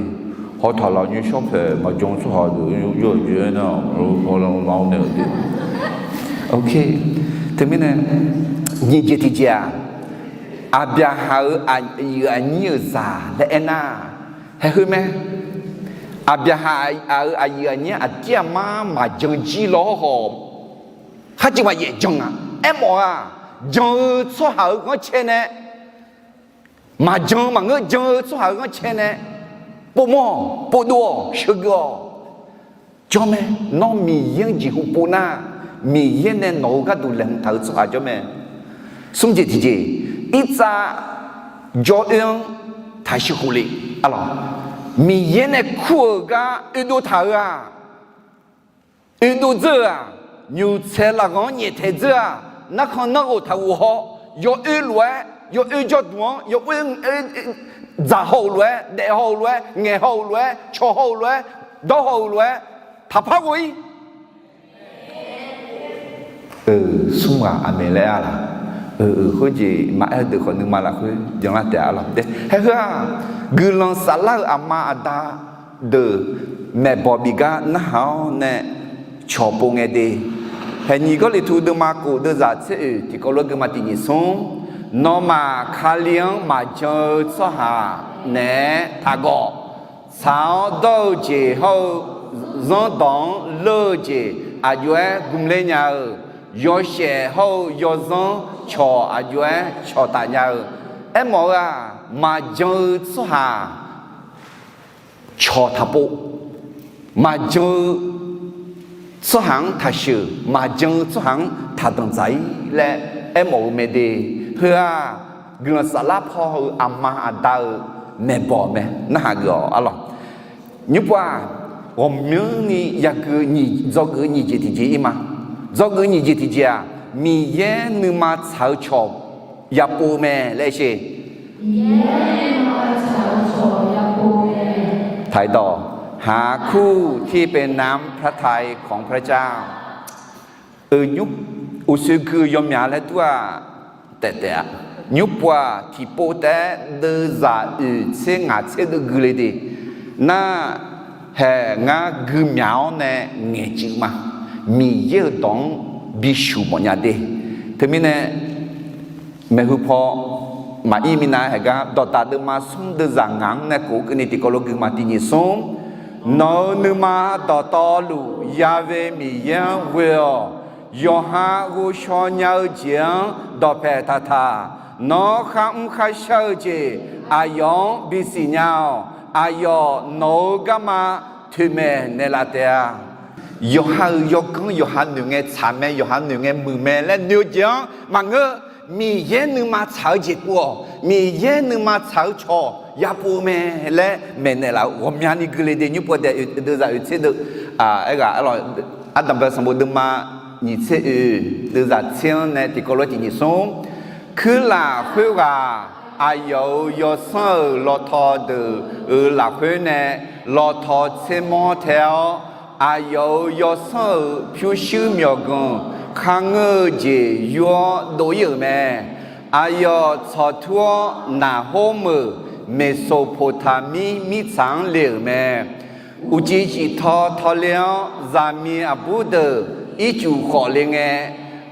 Hawtaq laf nymr shawr paeq maqjan-eu tsawrhaq deuq-anr yawjoe-aer nar, nae-eu de. Teumirnae, nyiq jeq tiqjeq-aq, Aqbyaqhaq-euq aqyuif aqnyir-euq zaq laer aernar, haeq heu mae. Aqbyaqhaq-euq aqyuif aqnyir aqdir aqmar maqjan jir lawr hawr-awq, kharjeq maqyaef jan-aq, aermawf-aq, jan-eu tsawrhaq-euq ghanrcae nae maqjan maqngeur, jan-eu tsawrhaq-euq ghanrcae nae povmawr-awq, povdov-awq, sheuqgeuf-awq. Jawr mae. Nawr Miqyaer-anr jeqhu pov nar, Miqyaer nae nawq-euq gharduq laeqhmq taq-eu tsawrhaq jawr mae. Smr jeq tiqjeq, irtsav jawr oer-anr taqsheuq khof le. Arlawq, Miqyaer nae kur-euq gar oedov taq-euq-aq, oedov dzeur-euq-aq, nymq tsaeq lafghanq-anr nyaeftaeq dzeur-aq, narkhan narghof taqghof haw, yawoer lof-aer, yawoer jawrduq-anr, yawoer dzaq haw-euq lof-aer, daef haw-euq lof-aer, ngaeq haw-euq lof-aer, cawq haw-euq lof-aer, dawr haw-euq lof-aer, taqpar ghoe-ir. Smr ghaq aqmeq laer-a laq? Khoerjeq maqaer-eu deuq khawf nuima lafkhoer byanlar taef-a lawq. Haeq heu-aq, guiqlanq saflar-euq aqma aqda deuq maeqbawq bif gar narhaq-awr nae cawq pov ngae de. Haeq nyiq Gawrliqtu deuvma kof deuvzaq tser oeq tiqkawv lof-aer guima tiq nyiq smr, nawmaf Kali-anr maqjan-eu tsawrhaq naeq-aer taqgawq. Tsaq-awr dawr-eu jeq hawr-eu zanrdawq-anr leur-eu jeq aqjox-aer gmler nya-eu, yawshaef hawr-eu yawzanr cawq aqjox-aer cawqtaf nya-eu. Aermawf-eu-aq, maqjan-eu tsawrhaq cawq taqpov, maqjan-eu tsawrhaq-anr taqsheuq, maqjan-eu tsawrhaq-anr taqdanq dzaq-ir laer aermawf-eu mae de. Heu-aq, guiqlanq saflar paw-eu aqma aqda-euq maeqbawq mae, narhaq geuf-awq arlawq. Nymr pov-aq, ghawqmyanrni yagui dzawgeuf-eu nyiq jeq tiqjeq ir ma. Dzawgeuf-eu nyiq jeq tiqjeq-aq, Miqyaer nuima tsaq-eu cawq yapov mae laer sher. ถ่ายต่อ หาคู่ที่เป็นน้ำพระทัยของพระเจ้า Uqshoe gui-eu yawmyaq laer dur-aq, taef taef-a. Nymr pov-aq, tiqpov taef-aer deuvzaq oeq tser ngaq tser deuv gui le de. Nar, haeq ngar gui myaq-awr nae ngaeqcuiv ma. Miqyaer-euq dawq-anr bisuq mawfnya de. Teumirnae, maeqhu paw maqir minav haeq gar dawqdaq deuvma smr deuvzaq ngaq-anr nae kof-eu keuvni tiqkawv lof guima tiq nyiq smr, nawq-euq nuima dawqtawvluf Ya'we Miqyaer-anr ghoe-awq. Yawqha ghovshaw nya-eu jeq-anr dawqpaeq taqtaq. Nawr kharmr kharshar-eu jeq aqyawf-anr bisiq nya-awq. Aqyawf nawq-euq garma toeqmaeq naeqlaf taef-a. Yawqha-euq yawganr yawqha noeq ngae tsaq mae, yawqha noeq ngae muiq mae laer noeq-eu jeq-anr maqngeur. Miqyaer nuima tsaq-eu jeq pov-awq. Miqyaer nuima tsaq-eu cawq yapov-eu mae laer maeqnaeq laf-eu ghawqmyani gui le de. Nymr pov daef deuvzaq oeq tser deuv, aerghaq ardanqbae sanqbof deuvma nyiq tser oeq deuvzaq tser-anr nae tiqkawv lof-aer tiq nyiq smr, kuirlaf khoerghaq aqyawf-euq yawsanr-euq lawtaw deuq-euq lafkhoer nae lawtaw tsermawr tae-awr, aqyawf-euq yawsanr-euq pyurshuir myawqganq kharngeur-eu jeq yur-awr dov-ir-euq mae. Aqyawf tsawqtur-awr, Naqhor meuq Meqsoqpoqtaqmir mirtsaq-anr le-euq mae. Uqcif ciftaw tawle-awr, zaqmiq aqbur deuq ircuf khawf le ngae,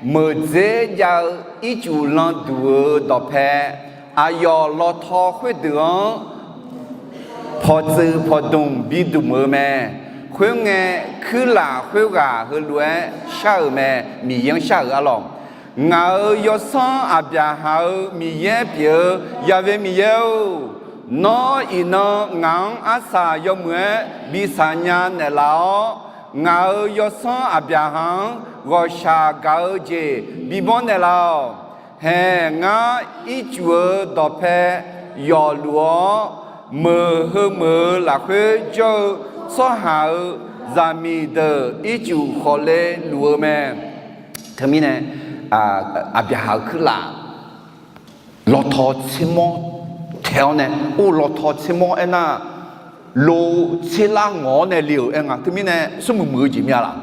meuqdzer jav-eu ircuf landuq-euq dawqpae, aqyawf lawtaw khoerdeuq-anr pawqtsuif pawqdmq bidmq-eu mae. Khoerngae, kuirlaf khoerghaq heulof-aer shar-euq mae, Miqyaer-anr shar-euq arlawq. Ngaq-euq yawsanr Aqbyaqhaq-euq Miqyaer pyeuf-eu Yaqve Miqyaer-or, nawr iqnan ngaq-anr arsaq yawmuiq-aer bi saqnya naeqlaf-awr, ngaq-euq yawsanr Aqbyaqhaq-anr ghawqshaq gaq-eu jeq bibawr naeqlaf-awq. Haeq, ngar ircuf-eu dawqpae yawfluf-awr, meuq heu meuq-eu lafkhoer jawr-eu tsawrhaq-euq zaqmiq deuq ircuf khawf le luf-eu mae. Teumirnae, Aqbyaqhaq-euq kuirlaf lawtaw tsermawr taeq-awr nae, or lawtaw tsermawr aernar, lo tserlar ngawq-awr nae le-euq aer nga. Teumirnae smrmuiq muiq-eu jeq mya laq?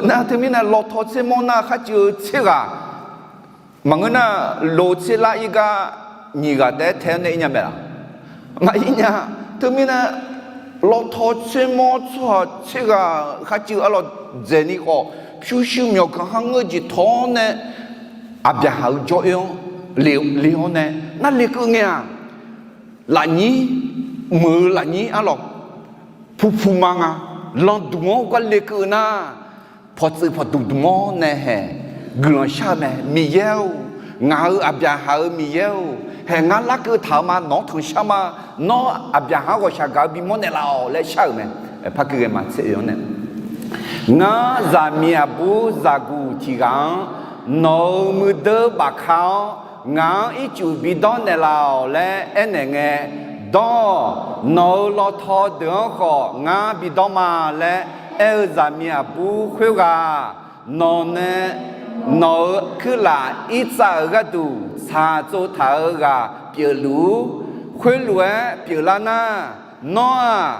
Nar teumirnae lawtaw tsermawr nar kharcuiv-eu tserghaq maqngeur nar, lo tserlar ir gar nyiq ghaq taef-aer tae-awr nae ir nya mae laq? Maqir nya. Teumirnae lawtaw tsermawr tsawrhaq tserghaq kharcuiv arlawq dzaeqni khawf, pyurshuir myawqganq kharngeur jeq tawq-awr nae, Aqbyaqhaq-euq jawr oe-anr le-awr nae nar lekeuv ngae-aq, lafnyir, meuq-eu lafnyir arlawq puqpuq ma nga. Landuq-anr gar lekeuv nar, pawqtsuif pawqdmq dmq-awr nae haeq guiqlanq shar-eu mae. Miqyaer-or, ngaq-euq Aqbyaqhaq-euq Miqyaer-or, haeq ngar larkeuv taq-eu ma. Nawq-anr tanqshar ma. Nawr Aqbyaqhaq-anr ghawqshaq gaq-eu bimawr naeqlaf-awq laer shar-euq mae. Par keuv ghae ma tser oe-anr nae, ngar zaqmiq aqbur zaqguq tiq ghaq-anr nawq-euq muiqdeur bafka-awr, ngaq-anr ircuf bidawr naeqlaf-awq laer aernaeq ngae, dawr-awq. Nawq-euq lawtaw deuq-anr khawf ngar bidawr ma laer aer-eu zaqmiq aqbur khoerghaq, nawq nae nawq-euq kuirlaf irtsav-euq gharduq tsaqtsov taq-euq ghaq pyeufluf-ur. Khoerlof-aer pyeuflar nar, nawr-aq,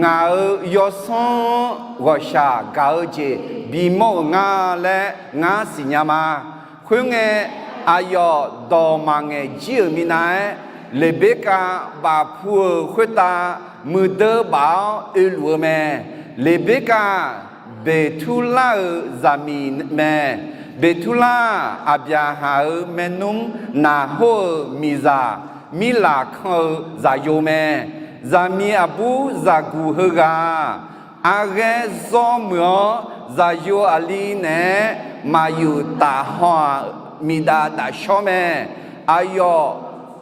ngaq-euq yawsanr-anr ghawqshaq gaq-eu jeq bimawr-euq nga laer ngar siqnya ma. Khoerngae, aqyawf dawq maqngaeq jir-euq minav-aer, Leqberkav bafpu-euq khoertav muiqdeur baf-awr oeluf-eu mae. Leqberkav-aq, Beqturlar-euq zaqmiq mae. Beqturlar-aq, Aqbyaqhaq-euq maernmr Naqhor-euq miqzaq Mirlaq kan-eu zaqyo mae. Zaqmiq aqbur zaqguq heughaq-aq, arghaer zawr muiq-awr, zaqyo aqli naeq-aer maqyuf tafhaw-aq, miqdav dafshawr mae. Aqyawf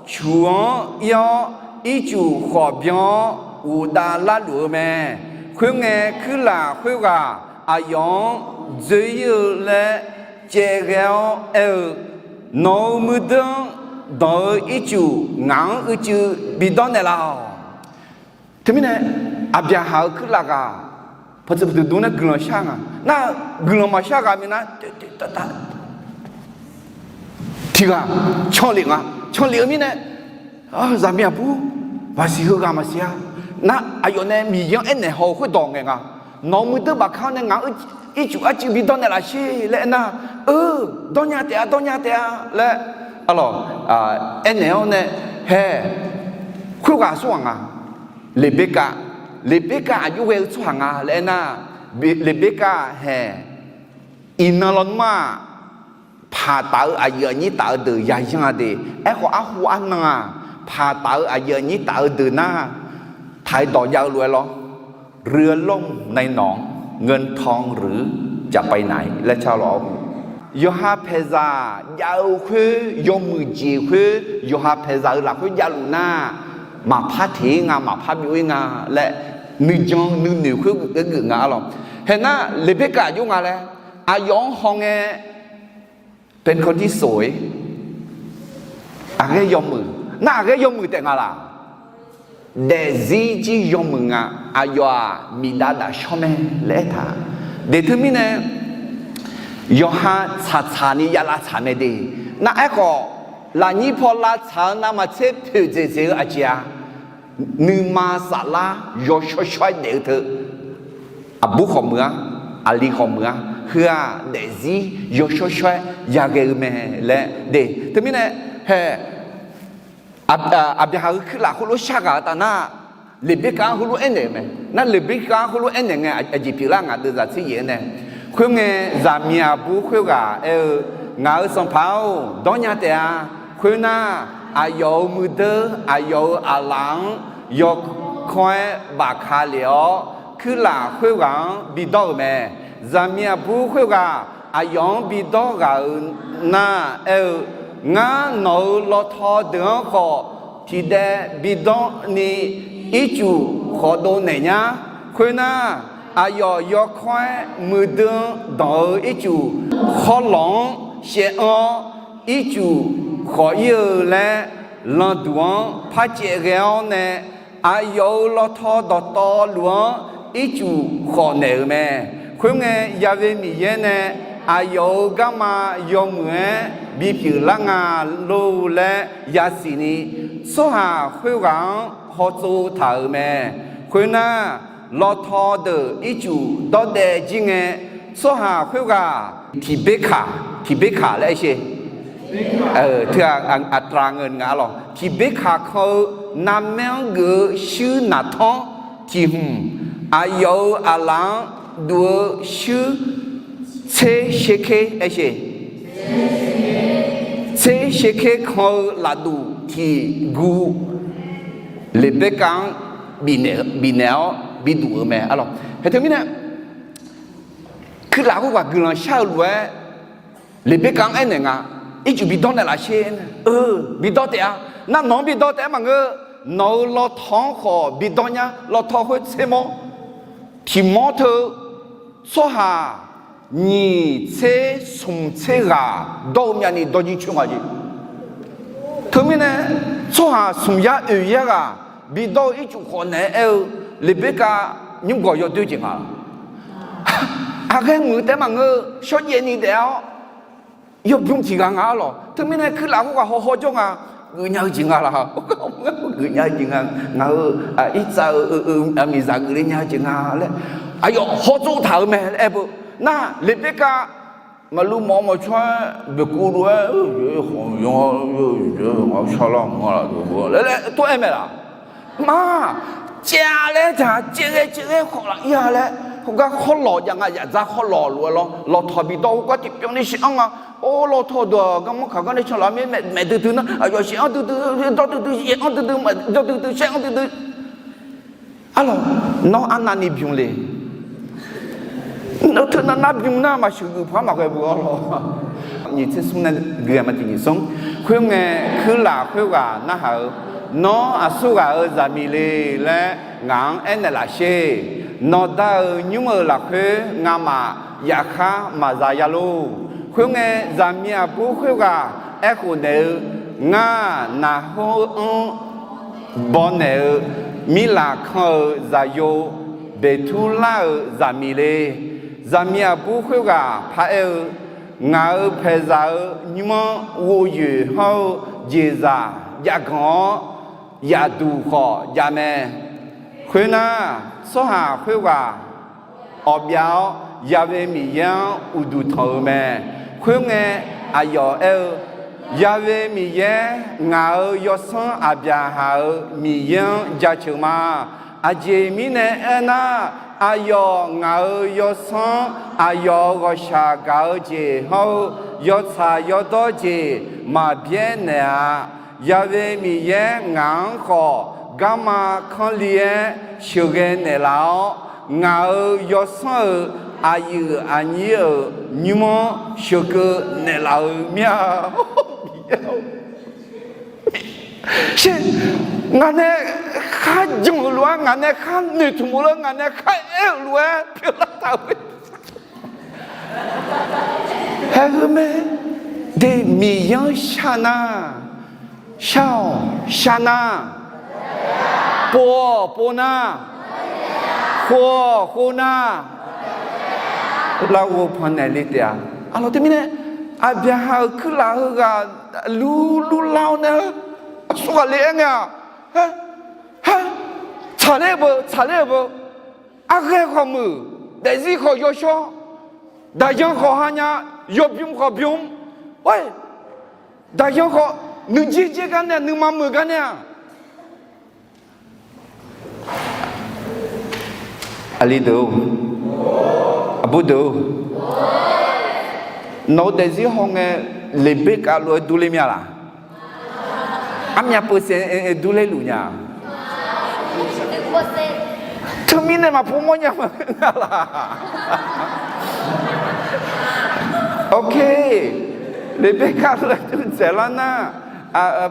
cuq-anr ir-awr, ircuf khawf byan-awr, uqdav larluf-eu mae. Khoerngae, kuirlaf khoerghaq aqyawf-anr dzoer-ir-eu laer caev ghae-awr aer-eu, Nawq-euq muiqdeur-anr danq-eu ircuf ngaq-anr uicuiv bidawr naeqlaf-awq. Teumirnae, Aqbyaqhaq-euq kuirlaf ghaq pawqtsuif pawqdmq dmq nae guiqlanq shar nga. Nar, guiqlanq maqshar ghaq minav, tiq ghaq canlef nga. Canlef-eu mirnae, zaqmiq aqbur, maqsiq heughaq maqsiq-a. Nar, aqyawf nae Miqyaer-anr aernaeq haw-eu khoerdawq ngaeq nga. Nawq-euq muiqdeur bafka-anr nae ngaq-euq ircuf arcuiv bidawr naeqlaf sher laer aernar, dawrnya taef-a, dawrnya taef-a laer, arlawq, aernaeq-awr nae, hae, khoerghaq aqsurghaq nga. Leqberkav, Leqberkav aqjox ghae-eu tsawrhaq nga laer aernar, Leqberkav hae, iqnan lawnmr-aq, paqtaf-eu aqyuif aqnyir taf-eu deuq yayan-a de. Aerkhawf, arhu arnan-aq, paqtaf-eu aqyuif aqnyir taf-eu deuq nar, taq-aer dawq jav-eu lof-aer lawr, เรือล่มในหนอง เงินทองหรือจะไปไหน laer car lawr-awr, yawqha paeqzaq jav-eu khoer, yawmuiq jeq khoer, yawqha paeqzaq-euq lafkhoer javluf nar, maqpar teq-ir nga, maqpar byov-ir nga laer, nuijan nuinoeq khoer geuf nga arlawq. Haeq nar, Leqberkav aqjox nga laer, aqyawf-anr hawngae, Pentecost-ir sof-ir, aqghaer yawmuiq, nar aqghaer yawmuiq taef nga laq? Daefzir jir yawmuiq nga. Aqyawf-aq, miqdav dafshawr mae laer aertaq. Deq teumirnae, yawqha tsaqtsaq ni jav lavtsaq mae de. Nar aerkhawf, lafnyir paw lavtsaq-eu navmaqtser poeqdzaeq dzaeq-eu aqjeq-a, nuima saflar yawshawr shawr-aer daef-eu teu, aqbur khawf muiq-ar, aqli khawf muiq-ar, Heu-aq daefzir yawshawr shawr-aer yaghae-eu mae laer de. Teumirnae hae, Aqbyaqhaq-euq kuirlaf khoerlof shar ghaq-eu taf nar, Leqbirkav-anr heulof aernaeq-euq mae. Nar Leqbirkav-anr heulof aernaeq ngae, aqjeq pyeuflar ngaq deuq zaq tser yaef-aer nae, khoerngae zaqmiq aqbur khoerghaq aer-eu, Ngaq-euq sanqpaq-or, dawrnya taef-a. Khoernar, aqyawf-euq muiqdeur aqyawf-euq aqlaf-anr yawkawr-aer bafka lef-awr, kuirlaf khoerghaq-anr bidawr-euq mae. Zaqmiq aqbur khoerghaq aqyawf-anr bidawr ghaq-euq nar aer-eu, Ngar nawq-euq lawtaw deuq-anr khawf tiqdaev bidawr ni ircuf khawf dovnaeq nyar. Khoernar, aqyawf yawkawr-aer muiqdui-anr danq-eu ircuf khawrlawq-anr shaev-anr-awr, ircuf khawf ir-eu laer landuq-anr par caev ghae-awr nae, aqyawf-euq lawtaw dawqtawvluf-anr ircuf khawf naeq-euq mae. Khoerngae, Ya'we Miqyaer nae aqyawf-euq garma yawmuiq-aer bipyeuf lar nga lor laer yasiq ni, tsawrhaq khoerghaq-anr hawtsov taq-euq mae. Khoernar, lawtaw deuq ircuf dawrdaev jir ngae, tsawrhaq khoerghaq tiqber kaq, tiqber kaq laer aer sher. Teu-aq, aqtaq ngeur nga lawq. Tiqber kaq kan-eu narmaer-anr geuf-eu shuir naqtanr tiq hmq, aqyawf-euq aqlaf-anr duf-eu shuir tser sherker aer sher. Tser sherker kan-eu lafduq tiq guv Leqberkav-anr bifnaeq-awr biduf-eu mae. Hae teumirnae, kuirlaf khoerghaq guiqlanq shar-eu lof-aer Leqberkav-anr aernaeq nga, ircuf bidawr naeqlaf sher. Bidawr taef-a. Nar nawq-anr bidawr taef-aer maqngeur, nawq-euq lawtaw-anr khawf bidawr nyar. Lawtaw khoer tser mawr, tiq mawr teu tsawrhaq nyiq tser smq tser ghaq dawr-eu myavni dawrjir coer nga jeq. Teumirnae, tsawrhaq smq yar oeq yar ghaq bidawr-eu ircuf khawf naeq-aer aer-eu, Leqberkav nymrgawq yawdoer jeq nga. Aqghaer muiq taef-aer maqngeur-eu shawrjaev ni daef-awr yawbymr tiq ghaq nga-ar lawq. Teumirnae kuirlaf khoerghaq hawhaw jawr nga, geufnya-eu jeq nga laq. Geufnya-eu jeq nga. Ngaq-euq irtsav-eu miqzaq geufle nya-eu jeq nga laer aqyawf hawtsov taq-euq mae laer aer beu. Nar Leqberkav maqluv mawf-eu mawf tsawr-aer boeqkuv lof-aer, Aqyawf-anr shar lar nga laq laer laer tov-aer mae laq. Maq caev-a laer taq caev ghae caev ghae khawf laf ir-a laer, khoergar khawrlawq jav nga, yaf dzar khawrlawq lof-aer lawr lawtaw bidawr khoergar tiqpyawv ni shaev-anr nga. Or, lawtaw deuq-aq garmanr kaq gar nae canlaf mir maeqmaeq duidui nar, aqyawf shaev-anr duidui, dawr duidui, yaeq-anr duidui, maeq dawr duidui, shaev-anr duidui. Arlawq, nawr arnavni bymq le. Nawr teunav nar bymq nar maqsheuq geuf par maqghae beu arlawq. Nyiq tser smr nae gui-aq ma tiq nyiq smr. Khoerngae, kuirlaf khoerghaq narhaq-eu, Nawr aqsurghaq-euq zaqmiq le laer ngaq-anr aernaeq laf sher. Nawqda-euq nymr-euq lafkhoer ngamaf yafkhar maqza ya lor. Khoerngae, zaqmiq aqbur khoerghaq aerkhof naeq-eu, Ngar naqhor-anr bawnaeq-eu mirlaf kan-euq zaqyo Beqturlar-euq zaqmiq le. Zaqmiq aqbur khoerghaq paraer-eu, Ngaq-euq paeqzaq-euq nymr-anr ghovyoeq hawr-eu jeqzaq jav ganq-awr, yaf duq khawf jav mae. Khoernar, tsawrhaq khoerghaq awqbyav-awr, Ya'we Miqyaer-anr uqduq tanq-eu mae. Khoerngae, aqyawf aer-eu, Ya'we Miqyaer, ngaq-euq yawsanr Aqbyaqhaq-euq Miqyaer-anr jaceuq ma. Aqjeq mirnae aernar, aqyawf ngaq-euq yawsanr, aqyawf-euq ghawqshaq gaq-eu jeq hawr-eu yawtsaq yawdawr jeq maqbyaer naeq-a. Ya'we Miqyaer ngaq-anr khawf garma kanrli-aer sheuqghae naeqlaf-awr, ngaq-euq yawsanr-euq aqyuif aqnyir-euq nymr-anr sheuqkeuv naeqlaf-euq mir-a. Ngaq nae kharjan-euq lof-aer, ngaq nae khar noeqtmq-eu lof-aer, ngaq nae khar aer-euq lof-aer pyeuflar taq-euq. Haeq-eu mae. De, Miqyaer-anr shar nar, shar-awq, shar nar, pov-awq, pov nar, khov-awq, khov nar, larghov pannaeq le taef-a. Arlawq, teumirnae Aqbyaqhaq-euq kuirlaf heughaq lurlur lar-awr nae, aqsurghaq le-aer ngae-aq, tsaqler-eu beu, tsaqler-eu beu, arghaer khawf muiq, daefzir khawf yawshawr, Daqyan khawf ha nya, yawbym khawf bym. Oe, daqyan khawf nuijer jer gar nae, nuima meuq gar nae-aq, aqli deuq-or, aqbur deuq-or, nawq-eu daefzir hawngae Leqberkav lof-aer durler mya laq? Armyav peusaef durler luf nya? Teumirnae maqpov mawrnya ma nga laq? Ok, Leqberkav lof-aer dur dzaeqlar nar,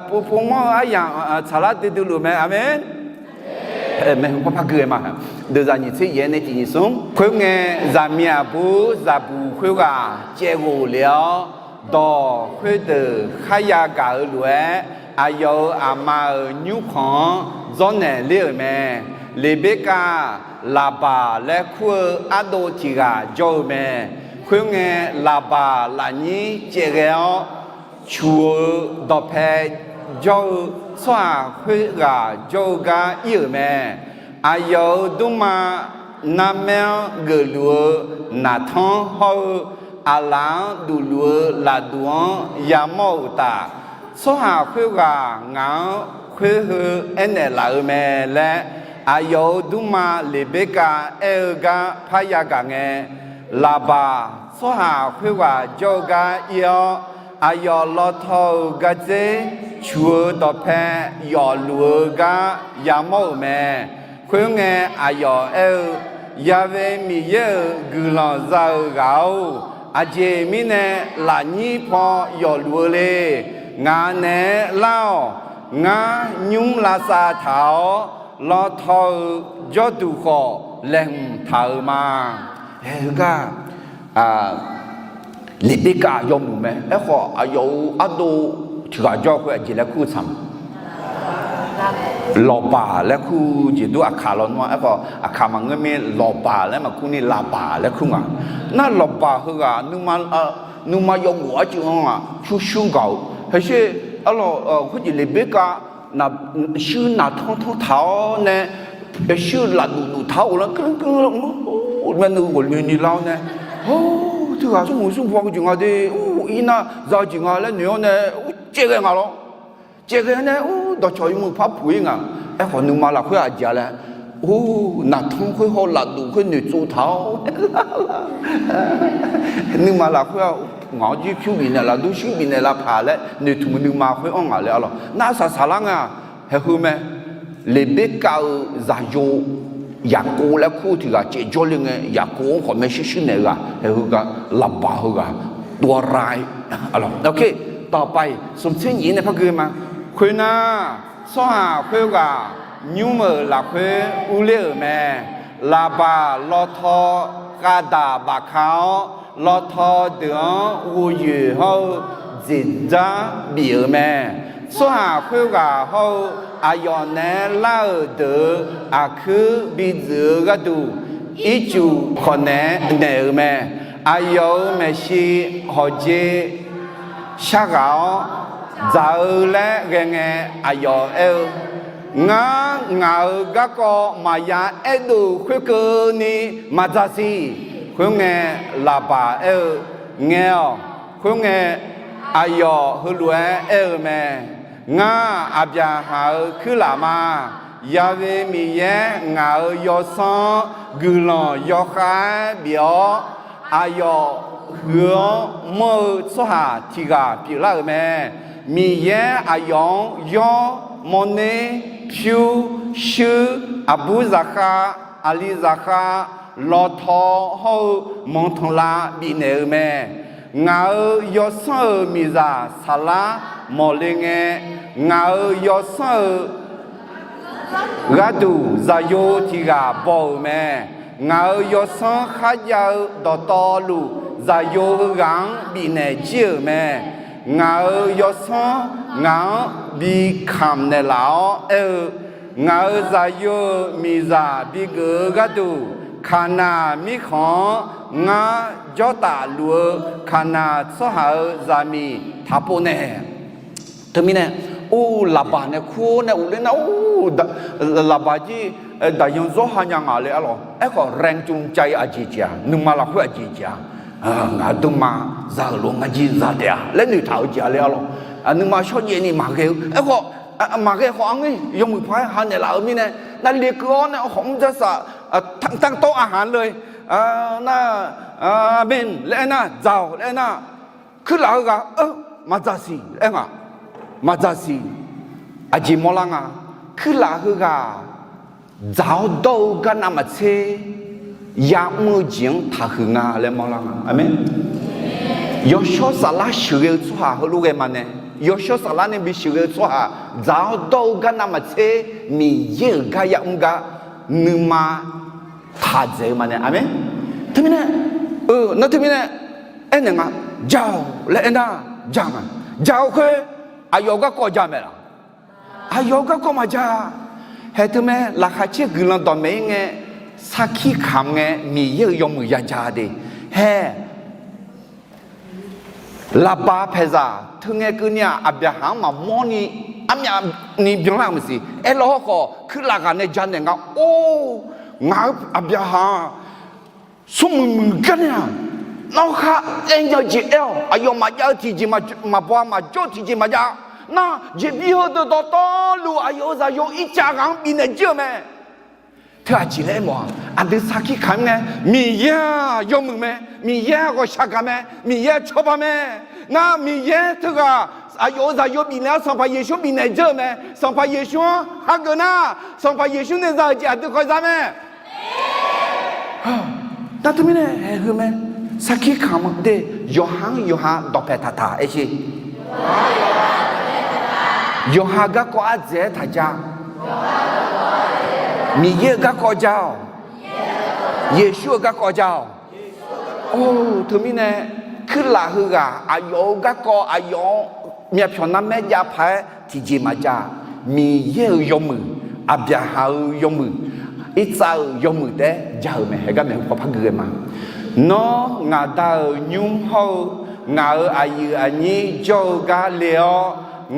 pov pov mawr-eu aryamq tsaqlar duidui luf mae. Aqmeq. Maeqhu paw par gui-aer ma. Deuqzaq nyiq tser yaef nae tiq nyiq smr. Khoerngae, zaqmiq aqbur zaqbuq khoerghaq caevghof le-awr, dawq khoerdeuq kharya gaq-eu lof-aer, aqyawf-euq aqma-euq nymrkhanq-anr dzawrnaeq ler-euq mae. Leqberkav Laqbaq laer kur-eu ardov tiq ghaq jawr-eu mae. Khoerngae, Laqbaq lafnyir caevghae-awr, cuq-eu dawqpae jawr-eu tsawrhaq khoerghaq jawr-eu gar ir-euq mae. Aqyawf-euq dmrma narmaer-anr geufluf-eu naqtanr hawr-eu, aqlaf-anr dufluf-eu lafduq-anr yamawr-euq uqtaf, tsawrhaq khoerghaq ngaq-anr khoer heu aernaeq laf-eu mae laer, aqyawf-euq dmrma Leqberkav aer-eu gar parya gaq ngae, Laqbaq tsawrhaq khoerghaq jawr-eu gar ir-awr, aqyawf lawtaw-euq gardzer cuq-eu dawqpae yawfluf-eu gar yamawr-euq mae. Khoerngae, aqyawf aer-eu, Yaqve Miqyaer-euq guiqlanq za-eu ghaq-or, aqjeq mirnae lafnyir paw yawfluf-eu le? Ngaq naeq-aer lar-awq. Ngar nymr lavsav taq-awr, lawtaw-eu jawrduq khawf laeqhmq taq-euq ma. Heugar Leqberkav yawmuiq mae. Aerkhawf, aqyawf-euq ardov tiq ghaq jawr-eu khoer aqjeq laer kur-eu tsaq ma? Lawqbaq laer kur-eu jeq dur. Aqkaq lawnmr-a. Aerkhawf, aqkaq maqngeur mir, Lawqbaq laer maqkur ni, Laqbaq laer kur nga. Nar Lawqbaq heughaq nuima yawghof arcuiv-anr-aq pyurshuir gaq-eu. Haqsher arlawq, khoerjeq Leqberkav shuir naqtanr tanr taq-awr nae, shuir lafduf duf taq-awr ghoflar keuv keuv-awr, maernmr ghawqloeni lar-awr nae, Or, teughaq smrmuiq smrbaw-eu jeq nga de. Or, irnar za-eu jeq nga laer noeq-awr nae, or, caevghae nga lawr. Caevghae nae, or, dawqcawq yawmuiq par puq-ir nga. Aerkhawf, nuima lafkhoer aqjeq-a laer, or, naqtanr khoer haw lafduf khoer noeqtsov taq-awr, nuima lafkhoer-aq, ngaq-anr jir pyur bifnaeq laf, durshuir bifnaeq lavpaq laer noeqtmq nuima khoer-anr ngaq laer arlawq. Nar saqsaq lar nga. Haeqheu mae. Leqberkav-euq zaqyo Yaqkov laer kur-eu tiq ghaq caevjawr le ngae, Yaqkov-anr khawf maershuir shuir naeq-eu ghaq haeqheu gar Laqbaq heughaq dovra-ir. Tawqpav-iq smq tser nyiq nae par gui ma. Khoernar, tsawrhaq khoerghaq nymr-euq lafkhoer urler-euq mae. Laqbaq lawtaw khavdaq bafka-awr, lawtaw deuq-anr ghofyoeq hawr-eu dzeqdzar bif-euq mae. Tsawrhaq khoerghaq hawr-eu aqyawf naeq-aer lar-euq deuq-euq aqkuir bidzuif-eu gharduq, ircuf khawf naeq-aer naeq-euq mae. Aqyawf-euq maeqshi hawqjeq sharghaq-awr, dzaq-eu laer ghae ngae, aqyawf aer-eu, Ngar ngaq-euq garkawv maqya aerdov khoerkeuvni maqdzaq siq. Khoerngae, Laqbaq aer-eu, Ngae-awq. Khoerngae, aqyawf heulof-aer aer-eu mae. Ngar, Aqbyaqhaq-euq kuirlaf ma. Yaqve Miqyaer ngaq-euq yawsanr-anr guiqlanq yawkhav-aer bif-awr, aqyawf huiq-eu-anr manr-eu tsawrhaq tiq ghaq pyeuflar-euq mae. Miqyaer aqyawf-anr yawr, mawrner, pyur, shuir, aqbur zaqkhav, aqli zaqkhav, lawtaw hawr-eu manqtanqlav bifnaeq-eu mae. Ngaq-euq yawsanr-euq miqzaq saflar mawqle ngae, ngaq-euq yawsanr-euq gharduq zaqyo tiq ghaq baw-euq mae. Ngaq-euq yawsanr kharjav-eu dawqtawvluf, zaqyo heughaq-anr bifnaeq jir-euq mae. Ngaq-euq yawsanr ngaq-anr bi kamq naeqlaf-awr aer-eu, Ngaq-euq zaqyo-euq miqzaq bigeuf-eu gharduq, Kaqnaq mirkhanq-anr ngar jawrtaf luf-eu Kaqnaq tsawrhaq-euq zaqmiq taqpov nae. Teumirnae, or, Laqbaq nae kur-awr nae urler nar, or, Laqbaq jir daqyan zawr ha nya nga le arlawq. Aerkhawf, แรงจูงใจ aqjeq jeq-aq, nuima lafkhoer aqjeq jeq-aq, Ngaq dmrma za-euq lof ngar jir za taef-a laer noeqtaq-euq jeq-a le arlawq. Nuima shawrjaev ni maqghae-eu aerkhawf, maqghae khawf arngeur yawmuiq paq-aer hanaeq laf-euq mirnae, navlef keuv-awr nae khawf mr dzar saf, tanqtawv aqhaq le, nar, aqmen laer aernar, dzaq-awq laer aernar, kuirlaf heughaq-eu maqdzaq siq laer nga. Maqdzaq siq. Aqjeq mawrlar nga. Kuirlaf heughaq dzaq-awr dawr-eu gar navmaqtser ya'mr-eu jeq-anr taqhuiq nga laer mawrlar nga. Aqmen. Yawshawr saflar sheuqghae-eu tsawrhaq heulof ghae ma nae, yawshawr saflar nae bi sheuqghae-eu tsawrhaq dzaq-awr dawr-eu gar navmaqtser Miqyaer-euq gar ya'mr gar nuima taq dzaeq-eu ma nae. Aqmen. Teumirnae, nar teumirnae aernaeq nga, ja-awq laer aernar, ja nga. Ja-eu khoer aqyawf-eu garkawv ja mae laq? Aqyawf-eu garkawv maqja. Haeq teumae laqkhaq caer guiqlanq dawqmaeq-ir ngae, sarkir kamq ngae Miqyaer-euq yawmuiq yaja de. Haeq, Laqbaq paeqzaq teu ngae keuvni-aq, Aqbyaqhaq-anr maqmawr ni armyavni byanlar-euq maqsiq. Aerlawr hawrkhawf, kuirlaf ghaq nae janaeq nga. Or, ngaq-euq Aqbyaqhaq-aq, smrmuiq muiq gar nae-aq, nawr khar aer nya-eu jeq aer-awq. Aqyawf maqjav-eu tiqjeq maqbaw-a, maqjawr-eu tiqjeq maqjav. Nar, jeqbir heudeuq dawqtawvluf aqyawf-euq zaqyo ircav ghaq-anr bifnaeq jir-euq mae. Teu aqjeq laer aermawf-aq, aqdui sarkir kamq-ir ngae, Miqyaer-aq yawmuiq mae, Miqyaer-aq ghawqshaq gaq mae, Miqyaer-aq cawba mae. Nar Miqyaer teughaq aqyawf-euq zaqyo bifnaeq-awr Sanqpaq Yeqsur bifnaeq dzeur-euq mae. Sanqpaq Yeqsur-anr hageuf nar, Sanqpaq Yeqsur nae za-euq jeq aqdui kawv za mae. Nar teumirnae haeq heu mae. Sarkir kamq de, yawqha-anr yawqha dawqpae taqtaq aer sher. Yawqha garkawv ardzaeq-aer taqja. Miqyaer-euq garkawv ja-awq. Yeqsur-euq garkawv ja-awq. Or, teumirnae kuirlaf heughaq aqyawf-euq garkawv aqyawf-anr myavpyawq narmaer jav paq-aer tiqjeq maqjav. Miqyaer-euq yawmuiq, Aqbyaqhaq-euq yawmuiq, Irtsav-euq yawmuiq taef-aer ja-euq mae. Haeq gar maeqhu paw par gui ghae ma. Nawr ngaq Da-euq nymr hawr-eu ngaq-euq aqyuif aqnyir jawr-eu gar le-awr,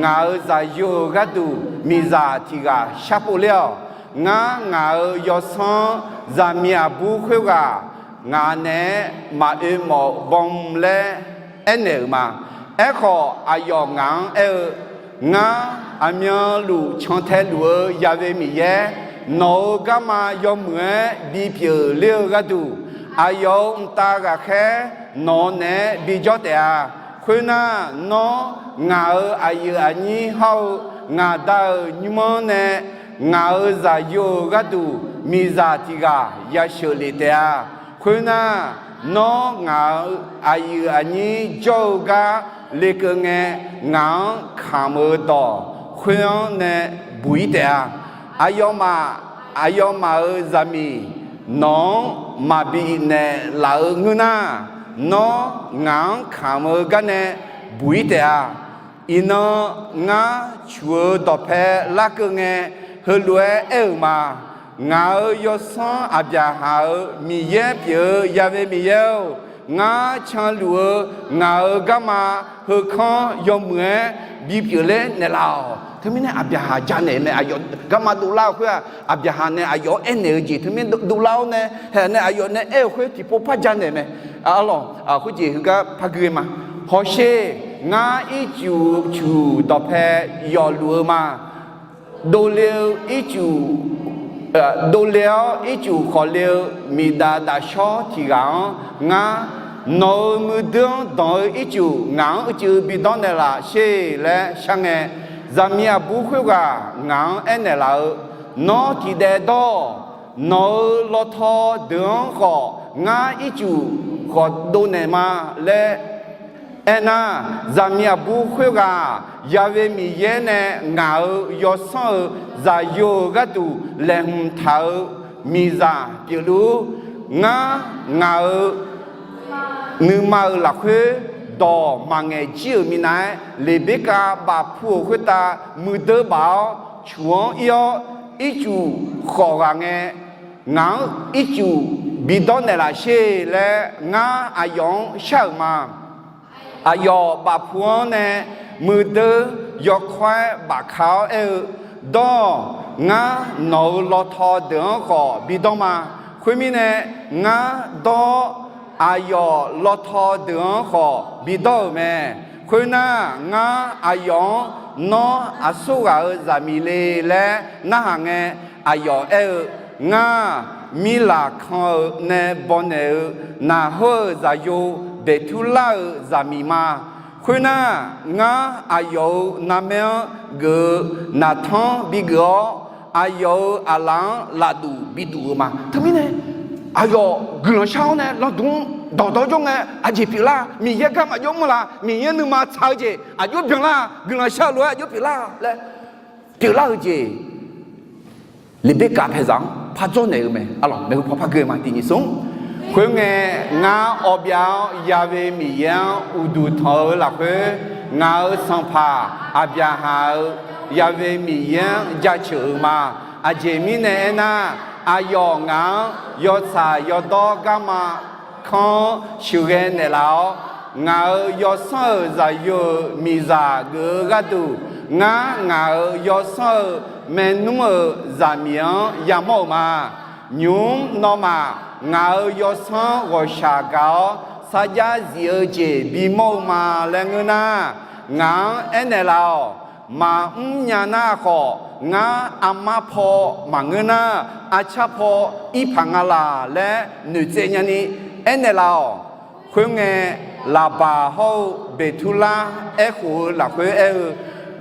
ngaq-euq zaqyo-euq gharduq miqzaq tiq ghaq sharpov ler-awq. Ngar ngaq-euq yawsanr-anr zaqmiq aqbur khoerghaq ngaq naeq-aer maqoe mawf baw laer aernaeq-euq ma. Aerkhawf, aqyawf ngaq-anr aer-eu, Ngar aqmyanluf cantae luf-eu Yaqve Miqyaer, nawq-euq garma yawmuiq-aer bipyeuf ler-eu gharduq, aqyawf-euq mqtav ghaqkhaer nawq-eu naeq-aer bijawr taef-a. Khoernar, nawr ngaq-euq aqyuif aqnyir hawr-eu ngaq Da-euq nymr-anr nae ngaq-euq zaqyo-euq gharduq miqzaq tiq ghaq yasheuq lef taef-a. Khoernar, nawr ngaq-euq aqyuif aqnyir jawr-eu gar lekeuv ngae, ngaq-anr kamq-eu dawq khoer-anr nae buq-ir taef-a. Aqyawfmaf, aqyawfmaf-euq zaqmiq nawq-anr maqbi naeqlaf-eu ngeur nar, nawr ngaq-anr kamq-eu gar nae buq-ir taef-a. Iqnan ngar cuq-eu dawqpae larkeuv ngae, heulof-aer aer-euq ma. Ngaq-euq yawsanr Aqbyaqhaq-euq Miqyaer pyeuf-eu Yaqve Miqyaer-or, ngar canluf-eu ngaq-euq garma heukanr yawmuiq-aer bipyeuf ler naeqlaf-awq. Teumirnae Aqbyaqhaq janaeq mae. Aqyawf garma dovlar-eu khoer-aq, Aqbyaqhaq nae aqyawf-anr aernaeq-eu jeq teumirnae dovlar-awr nae, haeq nae aqyawf nae aer-eu khoer tiqpov par janaeq mae. Arlawq, khoerjeq heugar par gui-eu ma. Hawsher, ngar ircuf cuq dawqpae yawfluf-eu ma. Dovle-eu ircuf, dovle-awr ircuf khawf le-eu miqdaf dafshawr tiq ghaq-anr ngar, nawq-euq muiqdui-anr danq-eu ircuf ngaq-anr uicuiv bidawr naeqlaf sher laer shar ngae, zaqmiq aqbur khoerghaq ngaq-anr aernaeq laf-eu, Nawr tiqdaev dawr-awq. Nawq-euq lawtaw deuq-anr khawf ngar ircuf khawf dovnaeq ma laer aernar, zaqmiq aqbur khoerghaq Yaqve Miqyaer nae ngaq-euq yawsanr-euq zaqyo-euq gharduq laeqhmq taq-eu miqzaq pyeufluf-ur. Ngar ngaq-euq nuima-euq lafkhoer dawq maqngaeq jir-euq minav-aer, Leqberkav bafpu-euq khoertav muiqdui baf-awr cuq-anr ir-awr, ircuf khawf ghaq ngae, ngaq-anr ircuf bidawr naeqlaf sher laer ngar aqyawf-anr shar-euq ma. Aqyawf bafpu-anr nae muiqdui yawkawr-aer bafka-awr aer-eu, Dawr-awq. Ngar nawq-euq lawtaw deuq-anr khawf bidawr ma. Khoermirnae, ngar dawr-awr aqyawf lawtaw deuq-anr khawf bidawr-euq mae. Khoernar, ngar aqyawf-anr nawr aqsur ghaq-euq zaqmiq le laer narhaq ngae, aqyawf aer-eu, Ngar, Mirlaqkan-eu nae bawnaeq-eu Naqhor-euq zaqyo Beqturlar-euq zaqmiq ma. Khoernar, ngar aqyawf-euq narmaer-anr geuf-eu naqtanr bigeuf-awr, aqyawf-euq aqlaf-anr lafduf biduf-eu ma. Teumirnae, aqyawf guiqlanq shar-awr nae lanqdmr dawqdawr jawr ngae, aqjeq pyeuflar, Miqyaer garma jawr mr la, Miqyaer nuima tsaq-eu jeq aqjox byanlar, guiqlanq shar-eu lof-aer aqjox pyeuflar laer pyeuflar-eu jeq Leqberkaf paeqzaq-anr par dzawrnaeq-eu mae. Arlawq, maeqhu paw par geu ma, tiq nyiq smr. Khoerngae, ngar awbyav-awr Ya'we Miqyaer-anr uqduq tanq-eu lafkhoer, ngaq-euq sanqpaq Aqbyaqhaq-euq Ya'we Miqyaer-anr jaceuq-eu ma. Aqjeq mirnae aernar, aqyawf ngaq-anr yawtsaq yawdawr garma kanr-anr sheuqghae naeqlaf-awr, ngaq-euq yawsanr-euq zaqyo-euq miqzaq geuf-eu gharduq, ngar ngaq-euq yawsanr-euq maernmr-euq zaqmiq-anr yamawr-euq ma. Nymq-mr nawmaf ngaq-euq yawsanr ghawqshaq gaq-awr sarjax zif-eu jeq bimawr-eu ma laer ngeur nar, ngaq-anr aernaeq laf-awq. Maqmr nya nar khawf, ngar armar paw maqngeur nar, arcar paw ir paq nga laq laer noeqtsaev nyani aernaeq laf-awq. Khoerngae, Laqbaq hawr-eu Beqturlar aerkhof-eu lafkhoer aer-eu,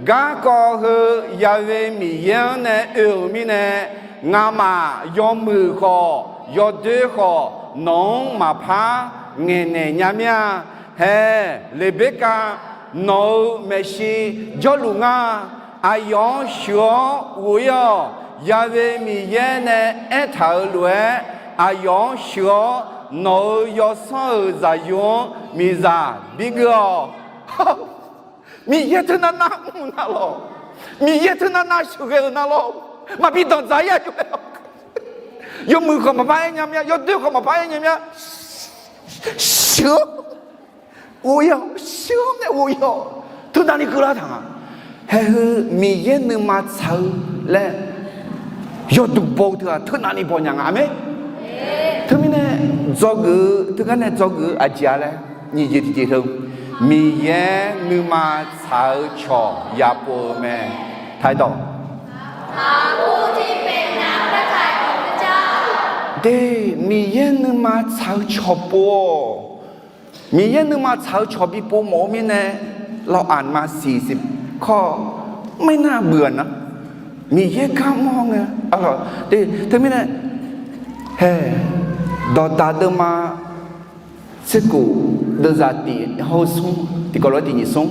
Garkawv heu Ya'we Miqyaer-anr nae oe-euq mirnae, ngamaf yawmuiq khawf yawdoer khawf nawq-anr maqpar ngaeqnaeq nya mir-a. Hae, Leqberkav, nawq-euq maeqshi jawrluf ngar. Aqyawf-anr sheuq-awr ghof-ir-awq. Ya'we Miqyaer nae aertaq-euq lof-aer, aqyawf-anr sheuq-awr nawq-euq yawsanr-euq zaqyo-anr miqzaq bigeuf-awq. Miqyaer teunav nav mr-eu nar lawr, Miqyaer teunav nav sheuqghae-euq nar lawr, maqbi danqdzaq-ir-a jov-aer. Yawmuiq khawf maqpar aer nya mir-a, yawdoer khawf maqpar aer nya mir-a. Sheuq-awr ghof-ir-awq, sheuq-awr nae ghof-ir-awq. Teunavni keuvlar taq nga. Haeheu Miqyaer nuima tsaq-eu laer yawduq baw-eu teu-aq, teunavni baw nya nga. Aqmeq. Teumirnae, dzawgeuf-eu teugar nae dzawgeuf-eu aqjeq-a laer, nyiq jeq tiqjeq teu, Miqyaer nuima tsaq-eu cawq yapov-eu mae. Taqdawq. De, Miqyaer nuima tsaq-eu cawq pov-awq. Miqyaer nuima tsaq-eu cawq bipov mawf-eu mirnae, เราอ่านมาสี่สิบข้อ ไม่น่าเบื่อนะ. Miqyaer gar mawr ngae, teumirnae, hae, dawqdaq deuvma tserkhof deuvzaq tiq hawr-eu smr, tiqkawv lof-aer tiq nyiq smr.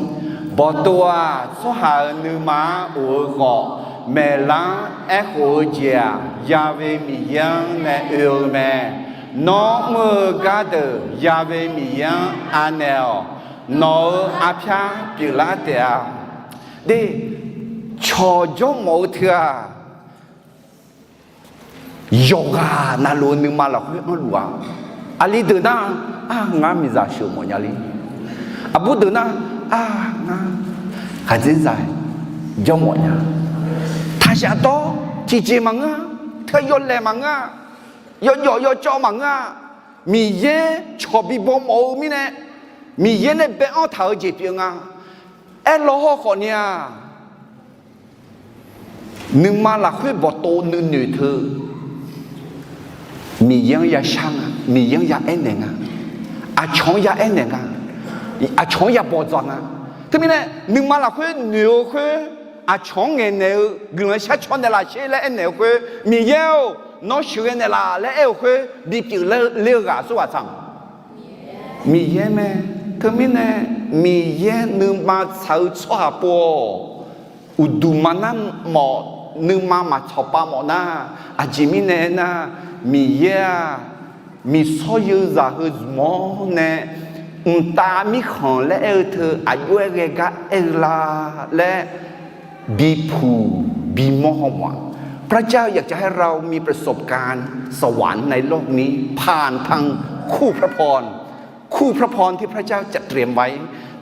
Bawqtov-aq, tsawrhaq-euq nuima-anr of-eu khawf, maeqlar-anr aerkhof-eu jeq-aq, Ya'we Miqyaer-anr nae oe-eu mae. Nawr mr-eu gardeuq Ya'we Miqyaer-anr anaeq-awq. Nawq-euq arpyar pyeuflar taef-a. De, cawq jawrmawf-eu teu-aq, yawqghaq navluf-eu nuima lafkhoer anrluf-a. Aqli deuq nar, ar, ngar miqzaq sheuqmawf nya le. Aqbur deuq nar, ar, ngar khaqdzerzaq jawrmawf nya. Taqshaf dawr tiqjeq maqngeur-a. Teu yawlaeq maqngeur-a. Yawjawf yawcawv maqngeur-a. Miqyaer cawq bibaw mawf-eu mirnae, Miqyaer nae bae-anr taq-eu jeq pyeuf nga. Aerlaw hawr khawfni-aq, nuima lafkhoer bawqtov nuinoeq teu, Miqyaer-anr yashar nga, Miqyaer-anr ya aernaeq nga, aqcawq-anr ya aernaeq nga, aqcawq-anr ya bawqdzaq nga. Teumirnae, nuima lafkhoer noeq-eu khoer, aqcawq-anr ngaeqnaeq-eu guiqlanq shar caw naeqlaf sher laer aernaeq-eu khoer, Miqyaer-or, nawr sheuqghae naeqlaf laer aer-eu khoer bipyeuf ler-eu ghaq aqsurghaq tsaq-a. Miqyaer mae. Teumirnae, Miqyaer nuima tsaq-eu tsawrhaq pov-awq. Uqduq maqnar mawf, nuima maqtsawq pav mawf nar, aqjeq mirnae aernar, Miqyaer-aq, miqsawr yeu zaq heu zmq-awr nae, mqtav mirkhanq laer aer-eu teu aqjox-aer ghae gar aer-eu la laer, bipuq bimawr haw mawf-a. พระเจ้าอยากจะให้เรามีประสบการณ์สวรรค์ในโลกนี้ ผ่านทางคู่พระพร คู่พระพรที่พระเจ้าจัดเตรียมไว้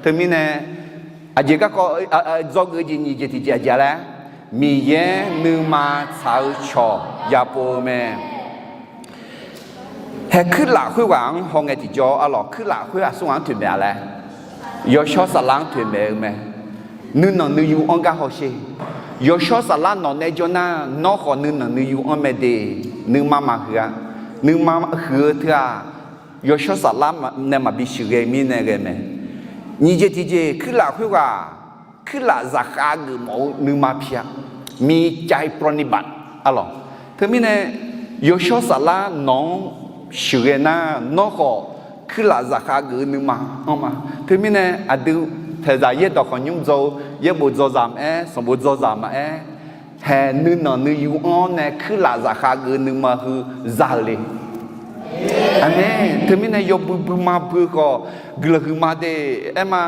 Teumirnae, aqjeq garkawv dzawgeuf jeq nyiq jeq tiqjeq aqjeq laer, Miqyaer nuima tsaq-eu cawq yapov-eu mae. Hae kuirlaf khoerghaq-anr hawngae tiqjawr arlawq, kuirlaf khoerghaq smr ghaq-anr toeqmaeq-a laer, yawshawr saflar-anr toeqmaeq-eu mae. Nuinanq nuiyu anr gar hawsher. Yawshawr saflar nawq nae jawr nar, nawr khawf nuinanq nuiyu anr mae de. Nuima maqhuiq-a. Nuima huiq-eu teu-aq, yawshawr saflar nae maqbi sheuqghae mirnae ghae mae. Nyiq jeq tiqjeq, kuirlaf khoerghaq, kuirlaf zaqkhav geufmawf-eu nuima pi-a. Miqcav provnibat arlawq. Teumirnae, yawshawr saflar nawq-anr sheuqghae nar, nawr khawf kuirlaf zaqkhav geuf-eu nuima anr ma. Teumirnae aqdui paeqzaq yaerdawq khanqnymr dzaw-eu, yaerbof dzaw zaq maqaer, sanqbof dzaw zaq maqaer, hae nuinanq nuiyu anr-awr nae kuirlaf zaqkhav geuf-eu nuima heu za-euq le. Aqmeq. Teumirnae yawbui buima bui-eu khawf guiqlanq huiqma de. Aerma,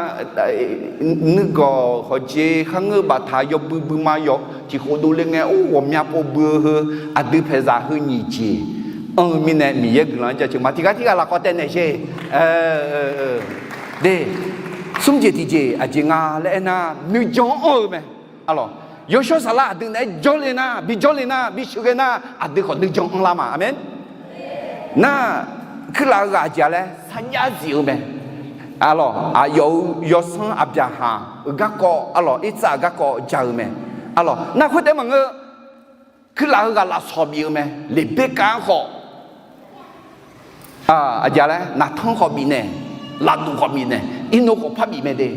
nuigawq hawqjeq kharngeur-eu baftaq yawbui buima yawf tiqkhof dovle ngae, or, ghawqmya pov bui-eu heu, aqdui paeqzaq heu nyiq jeq anr-eu mirnae Miqyaer guiqlanq-anr jaceuq ma. Tiqghaq tirghaq lafkhawf taev naeq sher. De, smr jeq tiqjeq aqjeq nga laer aernar, nuijan anr-eu mae. Arlawq, yawshawr saflar aqdui naeq-aer jawrle nar, bi jawrle nar, bi sheuqghae nar, aqdui khawf nuijan anrlar ma. Aqmeq. Nar, kuirlaf-eu ghaq aqjeq-a laer sarjax zif-eu mae. Arlawq, aqyawf-euq yawsanr Aqbyaqhaq-euq garkawv, arlawq, Irtsav-euq garkawv ja-eu mae. Arlawq, nar khoertaef maqngeur, kuirlaf-eu ghaq lafsawq bif-eu mae. Leqberkav-anr khawf aqjeq-a laer naqtanr khawf bifnaeq, lafduq khawf bifnaeq, irnov khawf par bif mae de.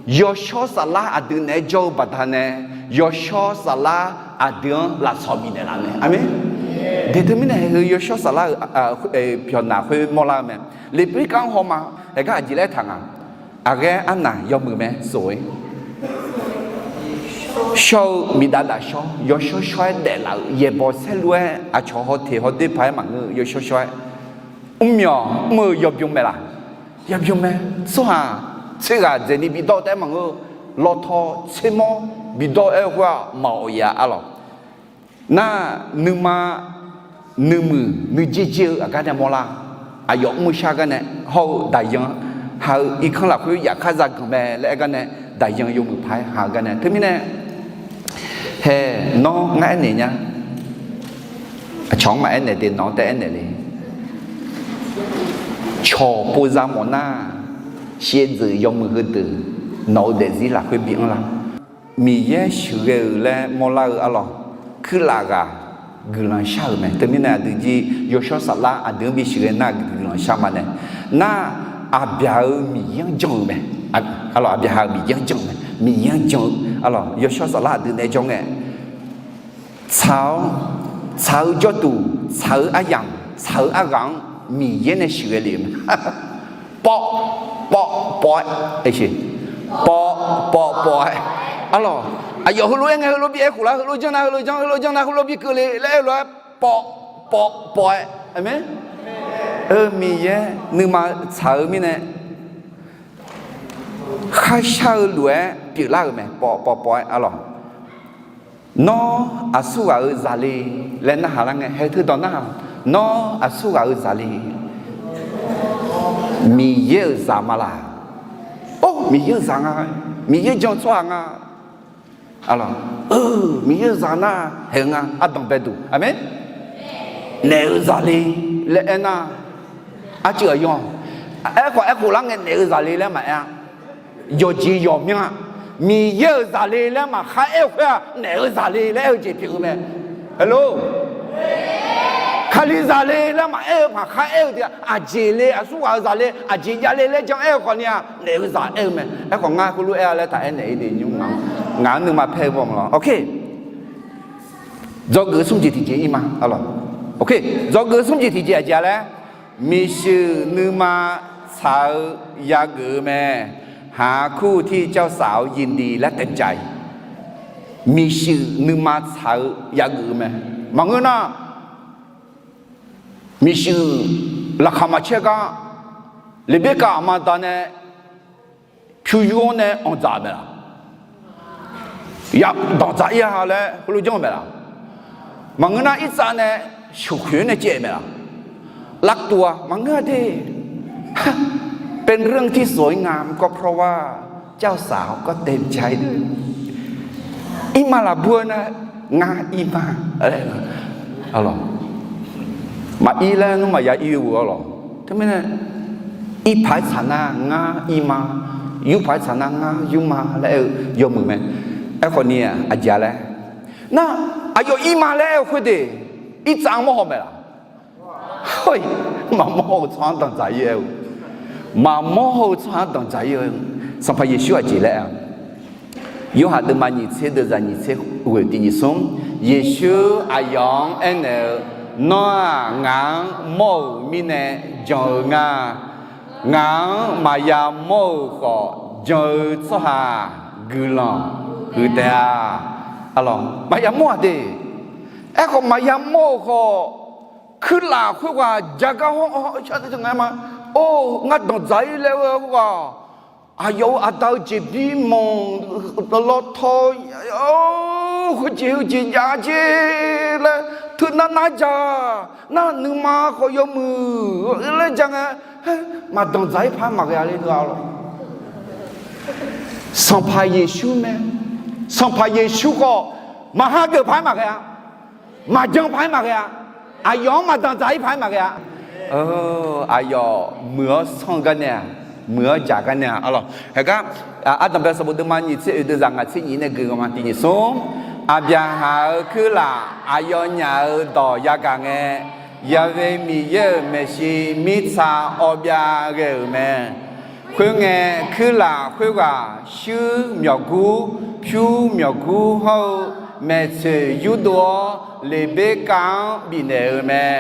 Yawshawr saflar aqdui naeq-aer jawr-eu baqdanae, yawshawr saflar aqdui-anr lafsawq bifnaeq laf mae. Aqmeq. De teumirnae hae heu yawshawr saflar-euq pyawqnaq khoer mawrlar-eu mae. Leqberkav-anr hawma, haegar aqjeq laer taq nga. Aqghaer arnaq yawmuiq mae sof-ir. Shawr-eu miqdav daf shawr, yawshawr shawr-aer daeflaf-euq yaeqbawq saerlu-aer aqcawq hawteq hawdoer paq-aer maqngeur-eu yawshawr shawr-aer, mrmyawq mr-eu yawbym mae laq? Yawbym mae. Tsawrhaq tser ghaq dzaeqni bidawr taef-aer maqngeur-eu, lawtaw tsermawr bidawr-aer khoer-aq maqawq ya arlawq. Nar, nuima nuimuiq nuijer jer-eu aqgar nae mawrlar. Aqyawf mr-eu shar gar nae hawr-eu daqyan ha-eu irkanr lafkhoer yafkar zaganq mae laer aer gar nae, daqyan yawmuiq paq-aer ha-eu gar nae. Teumirnae, hae, nawr ngar aernaeq nya. Aqcawq-anr maqaer naeq de, nawq-anr taef aernaeq le. Cawq pov za mawf nar, shaevdzeuf yawmuiq heudeuq nawq-eu daefzir lafkhoer bi anrlar. Miqyaer sheuqghae-euq laer mawrlar-eu arlawq, kuirlaf ghaq guiqlanq shar-euq mae. Teumirnae aqdui jir yawshawr saflar aqdui-anr bi sheuqghae nar guiqlanq shar ma nae. Nar, Aqbyaq-euq Miqyaer-anr jan-euq mae. Arlawq, Aqbyaqhaq-euq Miqyaer-anr jan-eu mae. Miqyaer-anr jan-eu arlawq, yawshawr saflar aqdui naeq-aer jawr ngae, tsaq-awr, tsaq-eu jawrduq, tsaq-eu aryamq, tsaq-eu arghaq-anr Miqyaer nae sheuqghae lef-eu mae. Pawv, pawv, pawv-aer, pawv, pawv, pawv-aer. Arlawq, aqyawf heulof-aer ngae heulof bi aer khof lar, heulof janr nar heulof janr, heulof janr nar heulof bi keuv le laer aer-eu lof-aer pawv, pawv, pawv-aer. Aqmeq. Eu, Miqyaer nuima tsaq-eu mirnae kharshar-eu lof-aer pyeuflar-euq mae, pawv, pawv, pawv-aer arlawq. Nawr aqsur ghaq-euq zaqle laer narhaq lar ngae, hae teudawq narhaq, nawr aqsur ghaq-euq zaqle, Miqyaer-euq zaq ma laq? Or, Miqyaer-euq zaq nga. Miqyaer jan-eu tsawrhaq nga. Arlawq, eu, Miqyaer-euq zaq nar haeq-eu nga, ardanq baeduq. Aqmeq. Naef-euq zaqle laer aernar, arcuiv aqyawf, aerkhawf aerkhof lar ngae naef-euq zaqle laer maqaer-a. Yawqjeq yawqmyanr-a, Miqyaer-euq zaqle laer maqkhar aer-eu khoer-aq, naef-euq zaqle laer aer-eu jeq pyeuf-eu mae. Hello. Kali zaqle laer maqaer-eu maqkhar aer-eu tiq aqjeq le, aqsur ghaq-euq zaqle, aqjeq javle laer jan aer-eu khawfni-aq, naef-euq zaq aer-eu mae. Aerkhawf ngar heulof-aer-a laer taq aernaeq-ir de nymr nga. Ngaq-anr nuima paer-eu baw maqlawr. Okay. Dzawgeuf smr jeq tiqjeq ir ma. Okay. Dzawgeuf smr jeq tiqjeq aqjeq-a laer, miqshuif nuima tsaq-eu yageuf-eu mae. หาคู่ที่เจ้าสาวยินดีและเต็มใจ Miqshuif nuima tsaq-eu yageuf-eu mae. Maqngeur nar, miqshuif laqkhaq maqcaer gar, Leqberkav aqma da nae pyur yur-awr nae anqdzaq-eu mae laq? Ya danqdzaq ir-a laer heulof janr-eu mae laq? Maqngeur nar, Irtsav nae sheuqkhoeq-aer nae caev-eu mae laq? Lavtuv-a maqngeur-a de. เป็นเรื่องที่สวยงาม ก็เพราะว่าเจ้าสาวก็เต็มใจด้วย Irma laf bur-eu nar, ngar irma, arlawq, Maqir laer nmr maqya ir-eu-awr lawq. Teumirnae, irpaq-aer tsaq nar ngar irma, yurpaq-aer tsaq nar ngar yurma laer aer-eu yawmuiq mae. Aerkhawf ni aqjeq-a laer nar, aqyawf irma laer aer-eu khoerdeuq, irtsav-anr mawrhaw maeq laf? Maqmawr-eu tsawrhaq-anr danqdzaq ir-aer-eu, maqmawr-eu tsawrhaq-anr danqdzaq ir-eu, Sanqpaq Yeqsur aqjeq laer-a. Yorhaq deuvma nyiq tser deuvzaq nyiq tser ghoeq tiq nyiq smr, Yeqsur aqyawf-anr aernaeq-eu, Nawr-aq ngaq-anr mawr-euq mirnae jan-eu nga. Ngaq-anr maqya mawr-euq khawf jan-eu tsawrhaq guiqlanq huiq taef-a. Maqya mawr-aq de. Aerkhawf maqya mawr-euq khawf, kuirlaf khoerghaq jagar hawr-awr, Or, ngar danqdzaq ir laer-eu khoerghaq, aqyawf-euq aqda-eu jeqbir manq lawtaw, khoerjeq heujeq jav jer laer, teunar nar dzaq nar nuima khawf yawmuiq laer ja ngae, maqdanqdzaq ir paq-aer maqghae-a le teu-a lawq. Sanqpaq Yeqsur mae. Sanqpaq Yeqsur khawf, maqha geuf paq-aer maqghae-a, maqjan paq-aer maqghae-a, aqyawf-anr maqdanqdzaq ir paq-aer maqghae-a. Aqyawf muiq-awr sanr-eu gar nae-aq, muiq-awr jaq gar nae-aq, arlawq. Haegar, Ardanqbae sanqbof deuvma nyiq tser oeq deuvzaq ngaq tser nyiq nae gui-eu ma tiq nyiq smr, Aqbyaqhaq-euq kuirlaf aqyawfnyaf-euq dawq yagaq ngae, Yaqve Miqyaer-euq maeqshi mirtsa awv byav ghae-euq mae. Khoerngae, kuirlaf khoerghaq shuir myawqgur, pyur myawqgur hawr-eu maeqtsoeq yurdov-awr, Leqberkav-anr bifnaeq-euq mae.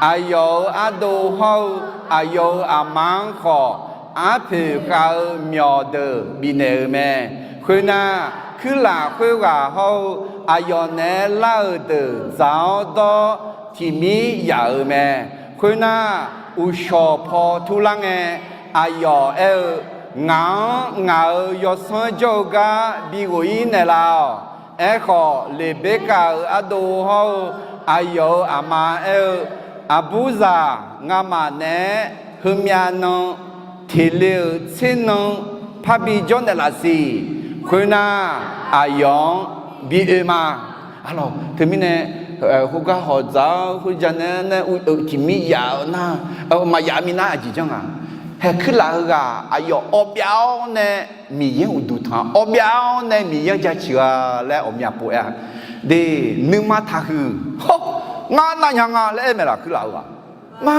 Aqyawf-euq ardov hawr-eu aqyawf-euq aqma-anr khawf, arpoeq khav-eu myawq deuq bifnaeq-euq mae. Khoernar, kuirlaf khoerghaq hawr-eu aqyawf naeq-aer lar-euq deuq dzaq-awr dawr tiqmir yaf-euq mae. Khoernar, uqshawq paw turlar ngae, aqyawf aer-eu, Ngaq-anr ngaq-euq yawsanr jawr-eu gar bighof-ir naeqlaf-awq. Aerkhawf, Leqberkav-euq ardov hawr-eu aqyawf-euq aqma aer-eu, Aqburzaq, ngamaf naeq-aer heumyav nan teqle-euq tser nan parbi jawr naeqlaf siq. Khoernar, aqyawf-anr bi oe ma. Arlawq, teumirnae, khoergar hawq dzaq-awr khoerja nae nae uv-eu tiqmir yaf-eu nar, maqyaf minav aqjeq janr nga. Haeq kuirlaf heughaq aqyawf awv byav-awr nae Miqyaer-anr uqduq tanq, awv byav-awr nae Miqyaer-anr jaceuq-a laer ghawqmya pov-aer-a. De, nuima taqhuiq, hawr, ngar navnya nga laer aer maeqlaf kuirlaf heughaq. Ma,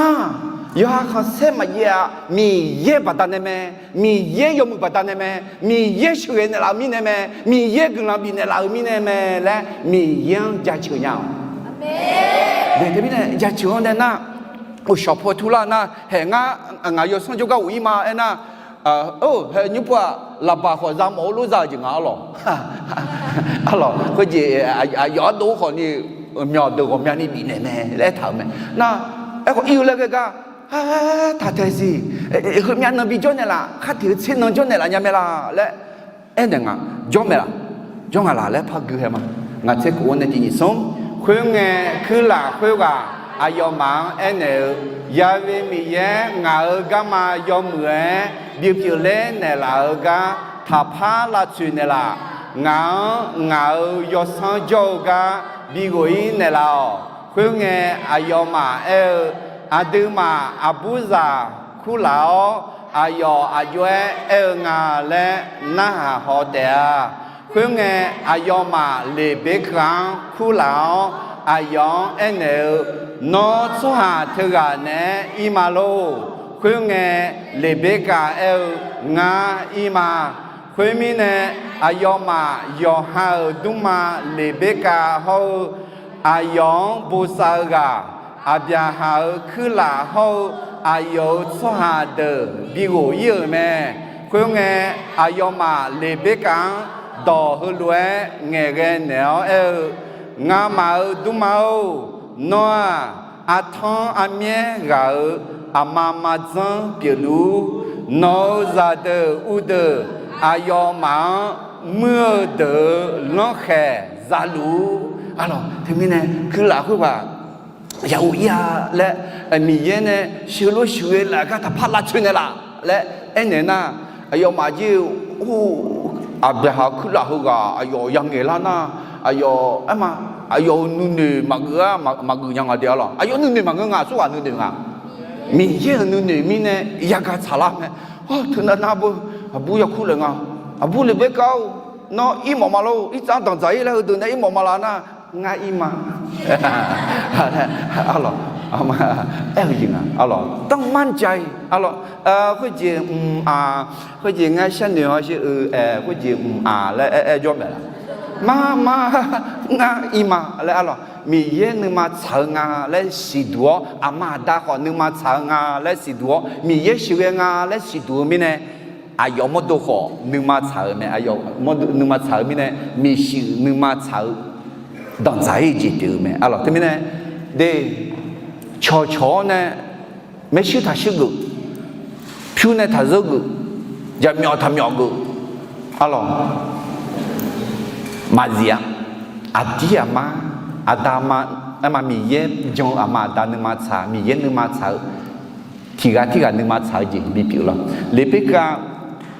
yawqha khanqsaer maqjaev-a, Miqyaer baqdanae mae, Miqyaer yawmuiq baqdanae mae, Miqyaer sheuqghae naeqlaf-eu mirnae mae, Miqyaer guiqlanq bifnaeq laf-eu mirnae mae laer Miqyaer-anr jaceuq nya-awq. Teumirnae jaceuq-anr nae nar, uqshawq paw turlar nar, haeq ngar ngaq yawsanr jawrgar ghof-ir ma aernar, or, haeq nymr pov-aq, laqbaq khawf za mawf-eu lof za-eu jeq nga arlawq. Arlawq, khoerjeq aqyawf ardov khawf ni, myawq deuq ghawqmyani bifnaeq mae laer aertaq-euq mae. Nar, aerkhawf ir-eu laer ghae gar, taq tae siq, heumyav nan bi jawr naeqlaf, khar teq-eu tser nan jawr naeqlaf nya mae laf laer aernaeq nga, jawr mae laf, jawr nga laf laer par gui hae ma. Ngaq tser khof-anr nae tiq nyiq smr, khoerngae, kuirlaf khoerghaq aqyawfmaf-anr aernaeq-eu, Yaqve Miqyaer ngaq-euq garma yawmuiq-aer bipyeuf ler naeqlaf-eu gar taqpar lavtsoeq naeqlaf. Ngaq-anr ngaq-euq yawsanr jawr-eu gar bighof-ir naeqlaf-awq. Khoerngae, aqyawfmaf aer-eu, Aqduimaf aqburzaq kurlaf-awr, aqyawf aqjox-aer aer-eu nga laer narhaq haw taef-a. Khoerngae, aqyawfmaf Leqberkaq-anr kurlaf-awr, aqyawf-anr aernaeq-eu, Nawr tsawrhaq teughaq naeq-aer ir ma lor. Khoerngae, Leqberkaq aer-eu, Ngar ir ma. Khoermirnae, aqyawfmaf yawqha-euq dmrma Leqberkaq hawr-eu, aqyawf-anr bosav-eu ghaq, Aqbyaqhaq-euq kuirlaf hawr-eu aqyawf-euq tsawrhaq deuq bighof-ir-euq mae. Khoerngae, aqyawfmaf Leqberkaq-anr dawq heulof-aer ngaeqghae naeq-awr aer-eu, Ngamaf-euq dmrma-or, nawr-aq, artanr armyaer ghaq-euq aqma maqdzanr pyeufluf-ur. Nawq-euq zaqdeuq uvdeuq aqyawfmaf-anr muir-eu deuq-euq lanrkhaeq zaluf-ur. Arlawq, teumirnae kuirlaf khoerghaq yaqov ir-a laer, Miqyaer nae sheuqlof sheuqghae laf gar taqpar lavtsoeq naeqlaf laer aernaeq nar, aqyawfmaf jir-eu, or, Aqbyaqhaq kuirlaf heughaq aqyawf yangaeq lar nar, Aqyawf aerma, aqyawf-euq nuinoeq maqgeuf-a, maqgeuf nya nga de arlawq. Aqyawf nuinoeq maqngeur nga, aqsurghaq nuinoeq nga. Miqyaer-euq nuinoeq mirnae yagaq tsaqlar mae. Hawr, teunav nav beu, aqbur yakur laeq nga. Aqbur Leqberkav-or, nawr ir mawf ma lor. Irtsav-anr danqdzaq-ir laer heudeuq nae ir mawf ma laf nar, ngar ir ma. Arlawq, aer-eu jeq nga arlawq. ต้องมั่นใจ arlawq. Khoerjeq mq-aq, khoerjeq ngar sharnoeq hawsher-eu, khoerjeq mq-aq laer aer aer jawr maeq laf. Mar mar, ngar ir ma laer arlawq. Miqyaer nuima tsaq-eu nga laer siqduq-awr, aqma aqda khawf nuima tsaq-eu nga laer siqduq-awr, Miqyaer sheuqghae nga laer siqduq-eu mirnae, aqyawf mawrdo khawf nuima tsaq-eu mae. Aqyawf mawrdo nuima tsaq-eu mirnae, miqshuif nuima tsaq-eu danqdzaq-ir jeq pyeuf-eu mae arlawq. Teumirnae, de, cawqcawq-awr nae maershuir taqshuir geuf, pyur nae taqzeur geuf, jaqmyawf taqmyawf geuf arlawq. Maqzif-a. Aqdir aqmar, aqda ma, aerma Miqyaer jan-eu aqma aqda nuima tsaq, Miqyaer nuima tsaq-eu, tiqghaq tirghaq nuima tsaq-eu jeq bipyeuf lawr. Leqberkav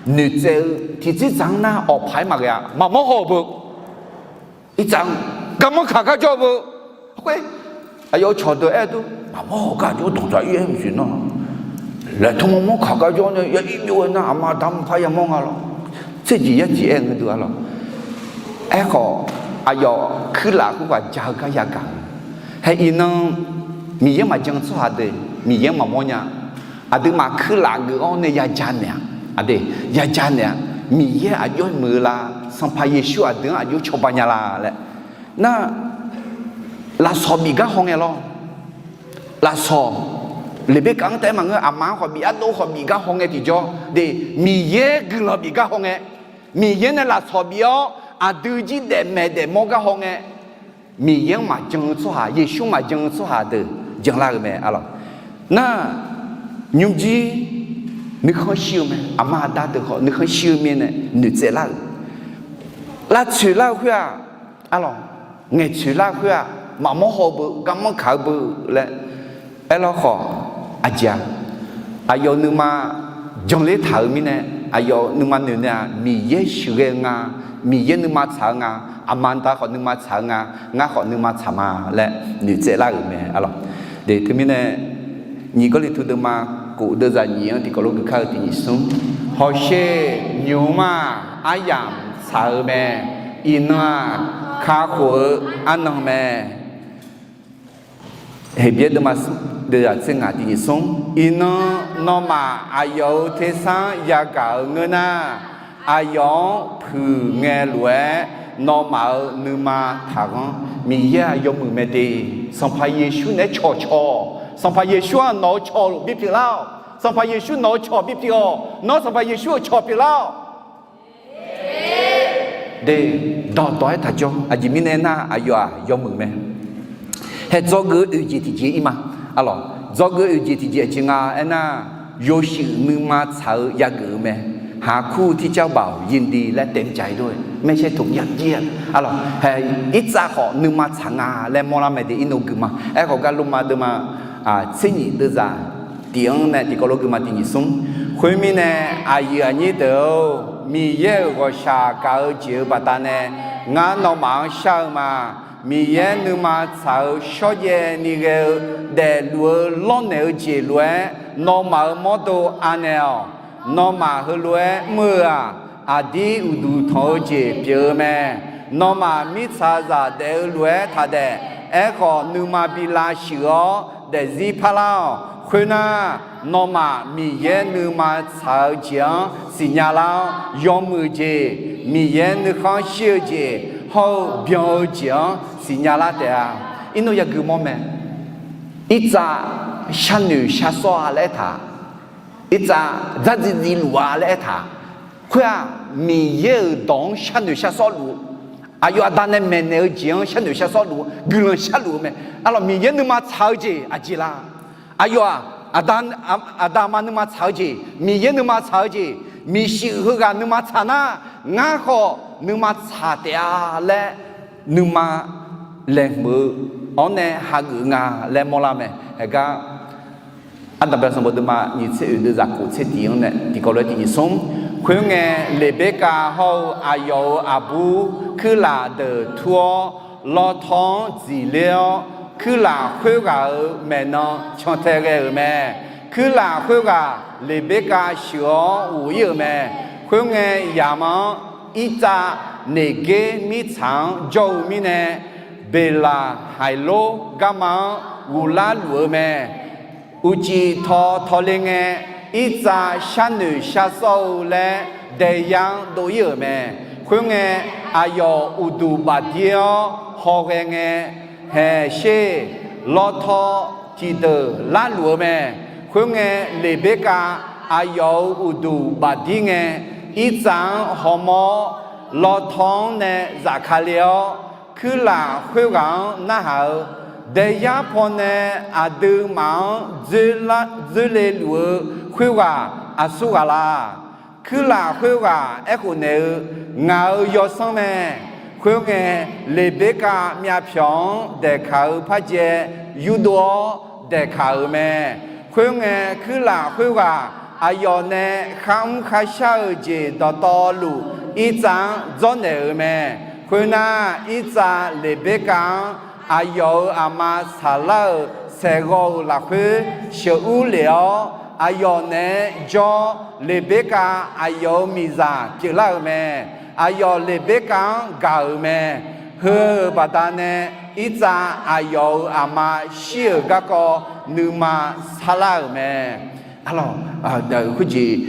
noeqtsaev-eu tiqtser dzaq-anr nar awqpaq-aer maqghae-a. Maqmawr haw-eu beu, irtsav-anr garmanr kaq gar jawr-eu beu. Khoer, aqyawf-euq cawqdeuq aer-eu dur, maqmawr haw gar jawr danqdzaq-ir-aer maqsiq nar, laeqtmq mawrmawr kaq gar jawr nae ya ir byov-aer nar, aqma aqda maqpar yamawr nga lawr. Tserjeq yarjeq aer-eu ngae deuq arlawq. Aerkhawf, aqyawf kuirlaf khoerghaq ja-eu gar yagaq-eu. Hae iqnan, Miqyaer maqjan-eu tsawrhaq deuq Miqyaer-anr maqmawr nya. Aqduimaf kuirlaf geuf-awr nae yaja naeq-a. Aqdui, yaja naeq-a. Miqyaer aqjox muiq-eu la? Sanqpaq Yeqsur aqdui-anr aqjox cawba nya la laer. Nar, lafsawq bif gar hawngae lawr. Lafsawq, Leqberkav-anr taef-aer maqngeur, aqma-anr khawf bif, ardov khawf bif gar hawngae tiqjawr de, Miqyaer guiqlanq bif gar hawngae, Miqyaer nae lafsawq bif-awr aqdui jir daef maeq daef mawr gar hawngae, Miqyaer-anr maqjan-eu tsawrhaq, Yeqsur maqjan-eu tsawrhaq deuq janlar-eu mae arlawq. Nar, nymrjir nuikhanr shir-eu mae, aqma aqda deuq khawf nuikhanr shir-eu mirnae noeqtsaev lar-euq, lavtsoeq lar-eu khoer-aq, arlawq, ngaeqtsoeq lar-eu khoer-aq, maqmawr haw-eu beu, garmanr kaq-eu beu laer aerlawr khawf, aqjeq-aq, aqyawf nuima janler taq-euq mirnae, aqyawf nuima noeq nae-aq, Miqyaer sheuqghae-eu nga, Miqyaer nuima tsaq-eu nga, aqma aqda khawf nuima tsaq-eu nga, ngar khawf nuima tsaq ma laer noeqtsaev lar-euq mae arlawq. De, teumirnae, nyiq Gawrliqtu deuvma kof deuvzaq nyiq-anr tiqkawv lof gui kar-eu tiq nyiq smr, hawsher nymq-mr-aq, aryamq tsaq-eu mae. Iqnan-aq, kakhof-eu arnan mae. Heqbyaer deuvma smr, deuvzaq tser ngaq tiq nyiq smr, iqnan nawmaf aqyawf-euq tersar yagaq-eu ngeur nar, aqyawf-anr puiq ngae lof-aer nawmaf-euq nuima taqghanr. Miqyaer-aq yawmuiq mae de. Sanqpaq Yeqsur naeq-aer cawqcawq. Sanqpaq Yeqsur-aq nawq-eu cawq bipyeuf lar-awq. Sanqpaq Yeqsur nawq-eu cawq bipyeuf-awq. Nawr Sanqpaq Yeqsur-euq cawq pyeuflar-awq. De, dawqdawq-aer taqjawr. Aqjeq mirnae aernar, aqyawf-aq yawmuiq mae. Hae dzawgeuf-eu oeq jeq tiqjeq ir ma. Arlawq, dzawgeuf-eu oeq jeq tiqjeq aqjeq nga aernar, yawshuif nuima tsaq-eu yageuf-eu mae. หากคู่ที่เจ้าบ่าวยินดีและเต็มใจด้วย ไม่ใช่ถูกยัดเยียด arlawq. Hae, irtsav khawf nuima tsaq nga laer mawrlar mae de, irnov gui ma. Aerkhawf gar Lormav deuvma tser nyiq deuvzaq tiq-anr nae tiqkawv lof gui ma tiq nyiq smr. Khoermirnae, aqyuif aqnyir deuq-or, Miqyaer-euq ghawqshaq gaq-eu jeq-euq baqdanae ngar nawmaf-anr shar-eu ma. Miqyaer nuima tsaq-eu shawrjaev ni ghae-eu daefluf-eu lawrnaeq-eu jeq lof-aer nawmaf-euq mawrdo anaeq-awq. Nawmaf heulof-aer mr-eu-aq, aqdir uqduq tanq-eu jeq pyeuf-eu mae. Nawmaf mirtsaqzaq daef-eu lof-aer taqdaef. Aerkhawf, nuima bi lavshuif-awr daefzir parlar-awq. Khoernar, nawmaf Miqyaer nuima tsaq-eu jeq-anr siqnya lar-awr, yawmuiq jeq, Miqyaer nuikhanr shir-eu jeq hawr-eu byan-eu jeq-anr siqnya lar taef-a. Irnov yagui mawr mae. Irtsav sharnoeq sharsawr-a laer aertaq, irtsav dzardziv dziv luf-a laer aertaq, khoer-aq, Miqyaer-euq dawq-anr sharnoeq sharsawr luf-eu, aqyawf aqda nae maeqnaeq-eu jeq-anr sharnoeq sharsawr luf-eu, guiqlanq sharluf-eu mae. Arlawq, Miqyaer nuima tsaq-eu jeq aqjeq la? Aqyawf-aq, aqda, aqda aqma nuima tsaq-eu jeq, Miqyaer nuima tsaq-eu jeq, miqshuif heughaq nuima tsaq nar, ngar khawf nuima tsaq taef-a laer nuima laeqhmq-eu awr nae hageuf nga laer mawrlar mae. Haegar, Ardanqbae sanqbof deuvma nyiq tser oeq deuvzaq kof tser tiq-anr nae tiqkawv lof-aer tiq nyiq smr. Khoerngae, Leqberkav hawr-eu aqyawf-euq aqbur kuirlaf deuq tur-awr, lawtaw-anr dziqler-awr, kuirlaf khoerghaq-euq maeqnan cantae ghae-euq mae. Kuirlaf khoerghaq Leqberkav sheuq-awr ghof-ir-euq mae. Khoerngae, yaqma-anr Irtsav Neqger mirtsaq-anr jawr-eu mirnae, Beqlaqhaiqlor garma-anr ghoflar luf-eu mae. Uqcif taw tawle ngae, Irtsav sharnoeq shar sawr-eu laer daeyar-anr dov-ir-euq mae. Khoerngae, aqyawf uqduq bafdir-awr hawghae ngae, haeq sher, lawtaw tiqdeuq larluf-eu mae. Khoerngae, Leqberkav aqyawf-euq uqduq bafdir ngae, Irtsav-anr hawmawr-awr, lawtaw-anr nae zafkale awr, kuirlaf khoerghaq-anr narhaq-eu, daeyar pawnae aqduimaf-anr dzoerle luf-eu khoerghaq aqsur ghaq la? Kuirlaf khoerghaq aerkhof naeq-eu, ngaq-euq yawsanr mae. Khoerngae, Leqberkav myavpyawq-anr daeqkaq-eu parjae yurdov-awr daeqkaq-euq mae. Khoerngae, kuirlaf khoerghaq aqyawf nae kharmr kharshar-eu jeq dawqtawvluf, Irtsav-anr dzawrnaeq-euq mae. Khoernar, Irtsav Leqberkav-anr aqyawf-euq aqma Saqlar-euq saeqghawv-euq lafkhoer sheuqur lef-awr, aqyawf naeq-aer jawr, Leqberkav aqyawf-euq miqzaq pyeuflar-euq mae. Aqyawf Leqberkav-anr gaq-euq mae. Heu-euq baqdanae, Irtsav aqyawf-euq aqma shir-euq garkawv nuima sarlar-euq mae. Arlawq, khoerjeq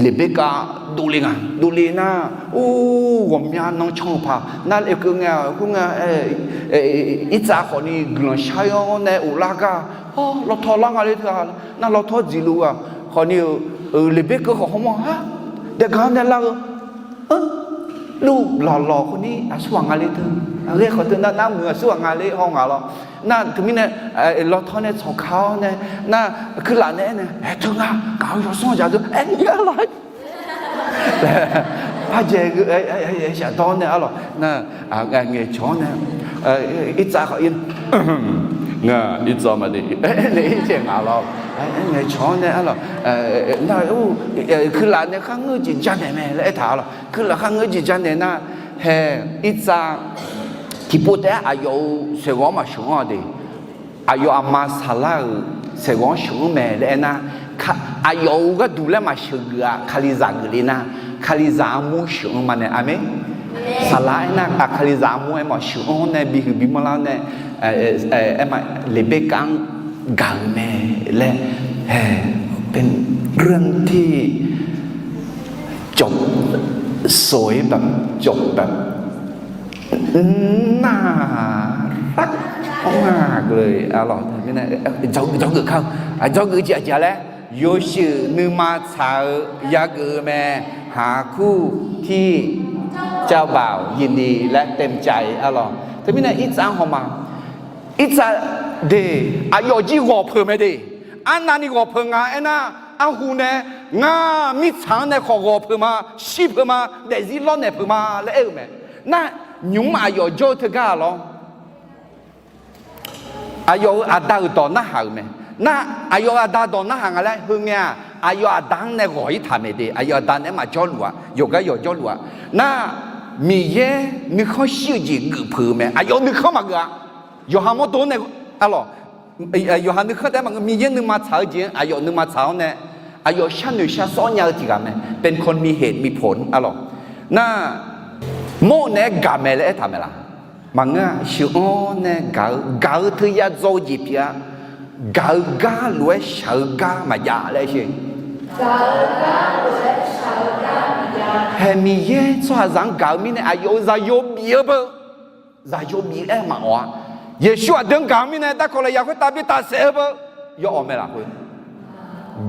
Leqberkav dovle nga, dovle nar, or, ghawqmya nan can-eu paq nar, keuv ngae, khoerngae, Irtsav khawfni guiqlanq shar-awr nae of lar gar, lawtaw lar nga le teu-a, nar lawtaw dziqluf-aq khawfni-euq, Leqberkav khawf hawmawr-a, daeqgaq-anr nae lar-eu, luf lawqlawq khawfni aqsur ghaq nga le teu, ghae khawf teu nar, nar muiq aqsur ghaq nga le haw ngaq lawr. Nar teumirnae, lawtaw nae tsawqka-awr nae, nar kuirlaf nae aernae, aer teu nga, ngaq-euq yawsanr dzaq deu aer nya la laer, parjae shafdawr nae arlawq, nar, ngaeqcawq-awr nae, Irtsav khawf, ngar Irtsav maqde, nae Irtsav ngaq lawr, ngaeqcawq-awr nae arlawq, nar, kuirlaf nae kharngeur jeq janaeq mae laer aertaq arlawq. Kuirlaf kharngeur jeq janaeq nar, hae, Irtsav tiqpov taef-aer aqyawf-euq saeqghawv-anr maqsheuq-anr-a de. Aqyawf aqma Saqlar-euq saeqghawv-anr sheuq-anr mae laer aernar, aqyawf-euq gharduq laer maqsheuq geuf-a, Kalizaq geuf le nar, Kalizaq armur sheuq-anr ma nae. Aqmeq. Saqlar aernar, Kalizaq armur aermawf sheuq-anr nae bihuiq bimanr lar nae, aerma Leqberkav-anr gaq-euq mae laer, hae, เป็นเรื่องที่จบสวยแบบจบแบบ น่ารักมากเลย arlawq. Dzawgeuf kar-eu, dzawgeuf jeq aqjeq laer, yawshuif nuima tsaq-eu yageuf-eu mae, หาคู่ที่เจ้าบ่าวยินดีและเต็มใจ arlawq. Teumirnae Irtsav hawma, Irtsav de, aqyawf jir ghawq peuq mae de. Arnavni ghawq peuq nga aernar, arhu nae, ngar mirtsaq-anr nae khawf ghawq peuq ma, shir peuq ma, daefzir lawrnaeq peuq ma laer aer-eu mae. Nar, nymq-mr aqyawf jawr-eu teugar-a lawr. Aqyawf-euq aqda-euq dawq narhaq-euq mae. Nar, aqyawf-euq aqda dawq narhaq nga laer heu ngae-aq, aqyawf aqda-anr nae ghawq-ir taq mae de. Aqyawf aqda nae maqjawrluf-a, yawqgar yawqjawrluf-a. Nar, Miqyaer nuikhanr shir-eu jeq geuf peuq-eu mae. Aqyawf nuikhanr maqgeuf-a. Yawqha mawrdo nae, arlawq, yawqha nuikhanr taef-aer maqngeur, Miqyaer nuima tsaq-eu jeq-anr aqyawf nuima tsaq-awr nae, aqyawf sharnoeq shar sawr nya-eu tiq ghaq mae. เป็นคนมีเหตุมีผล arlawq. Nar, mawr-eu naeq-aer gaq mae laer aertaq mae laq? Maqngeur-a. Sheuq-anr nae gaq-eu, gaq-eu teuya dzaw-eu jeq pyeuf-a. Gaq-eu gar lof-aer shaq-eu gar maqjav laer aer sher. Hae, Miqyaer tsawrhaqzaq-anr gaq-eu mirnae aqyawf-euq zaqyo bif-eu beu, zaqyo bif-aer maqawq-a. Yeqsur aqdui-anr gaq-eu mirnae darkawq lafyaq khoertav bi tafsaef-eu beu, yawawq mae lafkhoer.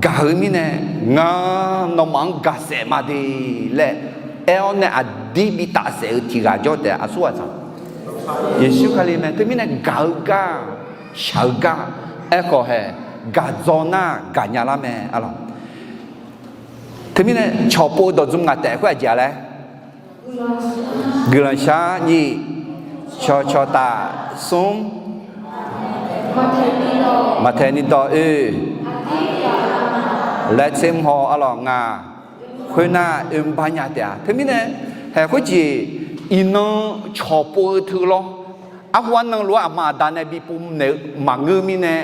Gaq-eu mirnae, ngar nawmaf-anr gaqsaef ma de laer aer-awr nae aqdir bi tafsaef-eu tiq ghaq jawr taef-a. Aqsur ghaq tsaq. Yeqsur Kali mae. Teumirnae gaq-eu gar, shaq-eu gar, aerkhawf hae, gaq dzaw nar gaqnya lar mae, arlawq. Teumirnae cawqpov dawqdzmr ngaq taef khoer aqjeq-a laer, guiqlanq shar nyiq, cawqcawq taf smr, maqtaeq ni dawq oe, laer tser mr haw, arlawq, ngaq khoernar oermr bar nya taef-a. Teumirnae, haeq khoerjeq iqnan cawq pov-eu teu lawr, arhu arnan lof-aer aqma aqda nae bipov naeq-eu maqngeur mirnae,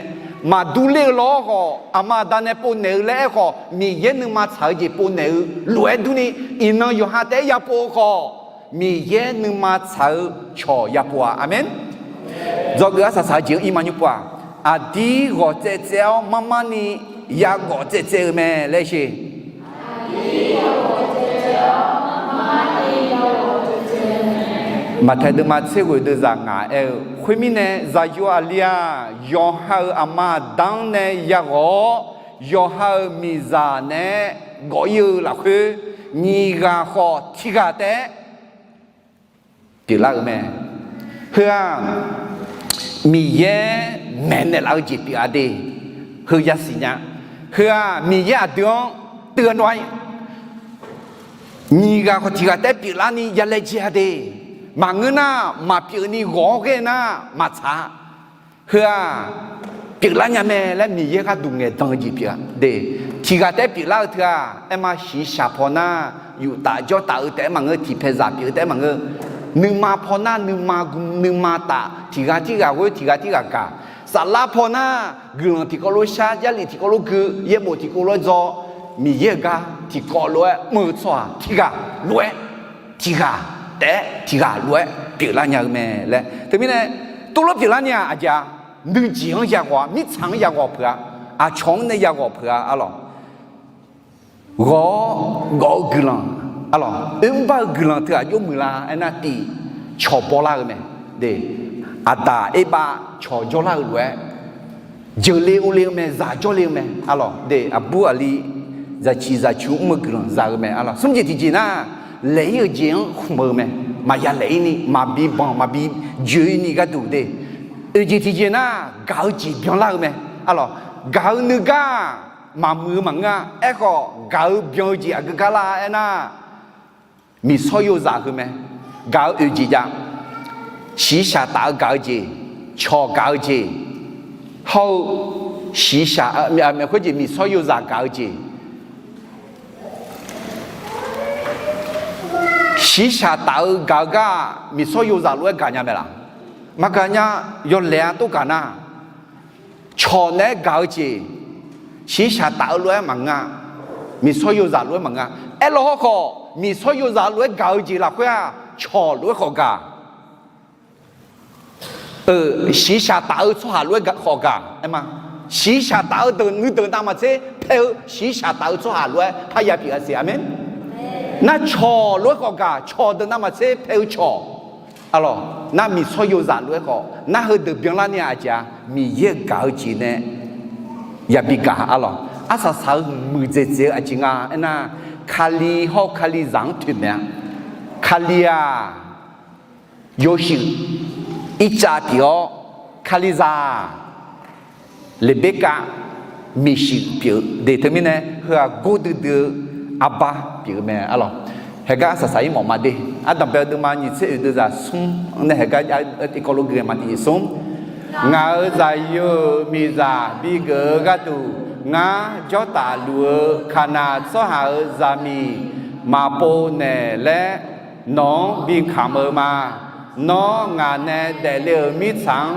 maqdur ler-eu lawr khawf aqma aqda nae pov naeq-eu laer aerkhawf, Miqyaer nuima tsaq-eu jeq pov naeq-eu lof-aer durni, iqnan yawqha taef-aer yapov-eu khawf, Miqyaer nuima tsaq-eu cawq yapov-a. Aqmeq. Dzawgeuf arsaq saq-eu jeq-anr ir ma nymr pov-aq, aqdir ghawq tsaev tsaev-awr marmarni yaghawq tsaev tsaev-eu mae laer sher. Maqtaeq deuvma tser ghoeq deuvzaq ngaq aer-eu, khoermirnae zaqyo aqli-aq, yawqha-euq aqma aqda-anr nae yaghawq-awr, yawqha-euq miqzaq naeq-aer gawf ir-eu lafkhoer, nyiq ghaq khawf tiq ghaq taef-aer pyeuflar-eu mae. Heu-aq, Miqyaer maeqnaeq laf-eu jeq pyeuf-a de. Heu yasiq nya. Heu-aq, Miqyaer aqdui-anr teuv-a nawr-a, nyiq ghaq khawf tiq ghaq taef-aer pyeuflarni ya laejae-a de. Maqngeur nar, maqpyeuf ni ghawq-awr ghae nar maqtsaq-a. Heu-aq, pyeuflar nya mae laer Miqyaer gharduq ngaeqdan-eu jeq pyeuf-a de. Tiq ghaq taef-aer pyeuflar-eu teu-aq, aerma shiqshaq paw nar, yuf taf jawr taf-eu taef-aer maqngeur, tiqpaeq zaq pyeuf-eu taef-aer maqngeur. Nuima paw nar, nuima gu nuima taf, tiq ghaq tirghaq ghoer, tiq ghaq tirghaq gaq. Saflar paw nar, guiqlanq tiqkawv lof shar, jarlif tiqkawv lof gui, yaerbof tiqkawv lof-aer dzaw, Miqyaer-euq gar tiqkawv lof-aer mr-eu tsawrhaq tiq ghaq lof-aer, tiq ghaq taef-aer tiq ghaq lof-aer pyeuflar nya-eu mae laer. Teumirnae, tov lof pyeuflar ni-aq, aqjeq-a, nuijeq-anr yaghawq-a, mirtsaq-anr yaghawq peuq-a, aqcawq-anr nae yaghawq peuq-a arlawq. Ghawq-awr gawf-eu guiqlanq arlawq, oermr bar-eu guiqlanq teu aqjox muiqlar aernar, tif cawq bawlar-eu mae. De, aqdaq erbav cawq jawrlar-eu lof-aer, jeuqle ovle-eu mae, zaq jawrle-eu mae arlawq. De, aqbur aqli zaqciq zaqcu mr-eu guiqlanq za-eu mae arlawq. Smr jeq tiqjeq nar, laeq ir-euq jeq-anr khmq-eu mae. Maqya laeq ir ni, maqbi banq maqbi joe ir ni gharduq de. Oeq jeq tiqjeq nar, gaq-eu jeq byanlar-eu mae arlawq. Gaq-eu nuigar maqmuiq-eu maqngeur-a. Aerkhawf, gaq-eu byan-eu jeq aqgeu gar lar aernar, miqsawr yozaq heu mae. Gaq-eu oeq jeq jav, shiqshaq taf-eu gaq-eu jeq, cawq gaq-eu jeq, hawr-eu shiqshaq, khoerjeq miqsawr yozaq gaq-eu jeq, shiqshaq taf-eu gaq-eu gar-aq, miqsawr yozaq lof-aer gaq nya mae laq? Maqgaq nya. Yawlaeq-a tov gaq nar, cawq naeq-aer gaq-eu jeq, shiqshaq taf-eu lof-aer maqngeur-a. Miqsawr yozaq lof-aer maqngeur-a. Aerlawq hawrkhawf, miqsawr yozaq lof-aer gaq-eu jeq lafkhoer-aq, cawq lof-aer khawf gaq. Shiqshaq taf-eu tsawrhaq lof-aer khawf gaq aer ma. Shiqshaq taf-eu deuq nuideuq navmaqtser pae-eu shiqshaq taf-eu tsawrhaq lof-aer parya pyeuf-a siq. Aqmeq. Nar cawq lof-aer khawf gaq, cawq deuq navmaqtser pae-eu cawq. Arlawq, nar miqsawr yozaq lof-aer khawf, nar heudeuq byanlar ni-aq aqjeq-a, Miqyaer-euq gaq-eu jeq nae yabi gaq arlawq. Arsaq saq-eu muiqdzaeq dzaeq-eu aqjeq nga aernar, Kali hawr-eu Kalizaq-anr toeqmaeq-a. Kali-aq, yawshuif irtsav pyeuf-awr, Kalizaq-aq, Leqberkav miqshuif pyeuf-eu de. Teumirnae heu-aq gordui dui-eu arbar pyeuf-eu mae arlawq. Haeqgar arsaq saq-ir mawf ma de. Ardanqbae-eu deuvma nyiq tser oeq deuvzaq smr nae haeqgar jav-eu tiqkawv lof gui-a ma. Tiqjeq smr, ngaq-euq zaqyo-euq miqzaq bigeuf-eu gharduq, ngar jawrtaf luf-eu Kaqnaq tsawrhaq-euq zaqmiq maqpov naeq laer nawq-anr bikamq-eu ma. Nawr ngaq nae daefle-euq mirtsaq-anr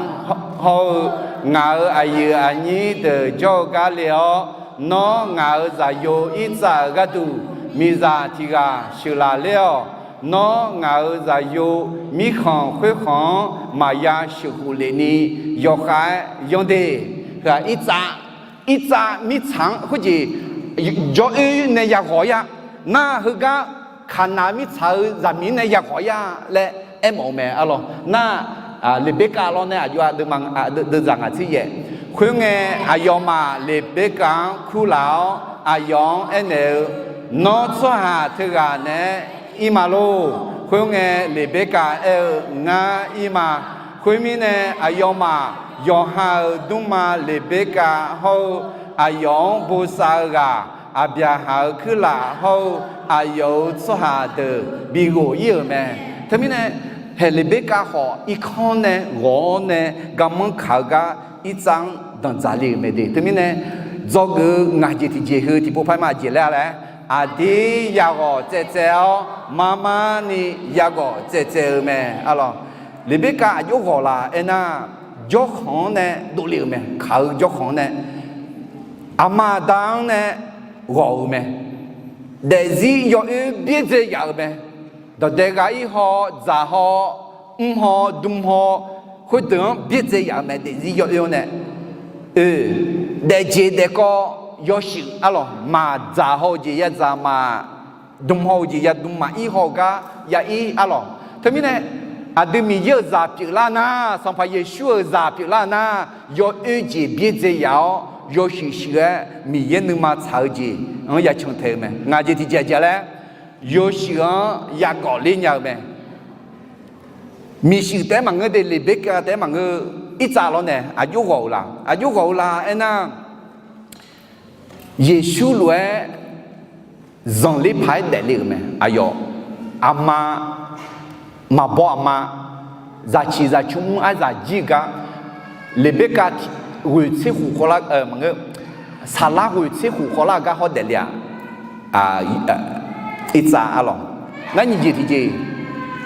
hawr-eu ngaq-euq aqyuif aqnyir deuq jawr-eu gar le-awr, nawr ngaq-euq zaqyo irtsav-euq gharduq miqzaq tiq ghaq sheuqlaf ler-awq. Nawr ngaq-euq zaqyo mirkhanq khoerkhanq-anr maqya sheuqkhof lef ni yawkhav-aer yanr de. Heu-aq irtsav, irtsav mirtsaq-anr khoerjeq jawr-oer nae yaghawq-ir-a. Nar heugar Kaqnaq mirtsaq-euq zaqmiq nae yaghawq-ir-a laer aermawf-eu mae arlawq. Nar Leqberkav lawr nae aqjox-a deuvma, deuvzaq ngaq tser yaef. Khoerngae, aqyawfmaf Leqberkav-anr kurlaf-awr aqyawf-anr aernaeq-eu, Nawr tsawrhaq teughaq naeq-aer ir ma lor. Khoerngae, Leqberkav aer-eu, Ngar ir ma. Khoermirnae, aqyawfmaf yawqha-euq dmrma Leqberkav hawr-eu aqyawf-anr bosav-eu ghaq, Aqbyaqhaq-euq kuirlaf hawr-eu aqyawf-euq tsawrhaq deuq bighof ir-euq mae. Teumirnae, haeq Leqberkav khawf irkanr nae ghawq-awr nae garmanr kaq-eu gar irtsav-anr danqdzaq le-euq mae de. Teumirnae, dzawgeuf-eu ngaq jeq tiqjeq heu tiqpov paer ma jeq laer-a laer Aqdir yaghawq tsaev tsaev-awr, mar mar ni yaghawq tsaev tsaev-eu mae. Arlawq, Leqberkav aqjox ghawq laf aernar, jawrkhanq-anr nae dovle-euq mae. Kaq-eu jawrkhanq-anr nae, aqma aqda-anr nae ghawq-eu mae. Daefzir yawoer byaerdzae yaf-eu mae. Dawqdae ghaq-ir haw, dzaq haw, mr haw, dm haw, khoerdeuq-anr byaerdzae yaf-eu mae. Daefzir yawoer-anr nae, oe, daefjeq daefkawv yawshuif arlawq, maqdzaq haw-eu jeq yadzaq maq, dm haw-eu jeq yadm maq, ir haw-eu gar ya-ir arlawq. Teumirnae, aqdui Miqyaer-euq zaq pyeuflar nar, Sanqpaq Yeqsur-euq zaq pyeuflar nar, yawoer jeq byaerdzae yaf-awr yawshuif shuif-aer Miqyaer nuima tsaq-eu jeq-anr ya cantae-eu mae. Ngaq jeq tiqjeq aqjeq laer, yawshuif-anr yagawq ler nya-eu mae. Miqshuif taef-aer maqngeur de, Leqberkav taef-aer maqngeur, Irtsav lawrnae aqjox ghawq-eu la, aqjox ghawq-eu la aernar, Yeqsur lof-aer zanqler paq-aer daefle-euq mae. Aqyawf, aqma, maqbaw aqma, zaqciq zaqcmr mr arzaq jir-eu gar, Leqberkav ghoeq tser khof khawvlar, maqngeur, saqlar ghoeq tser khof khawvlar-eu gar hawr daefle-aq, Irtsav arlawq. Nar nyiq jeq tiqjeq,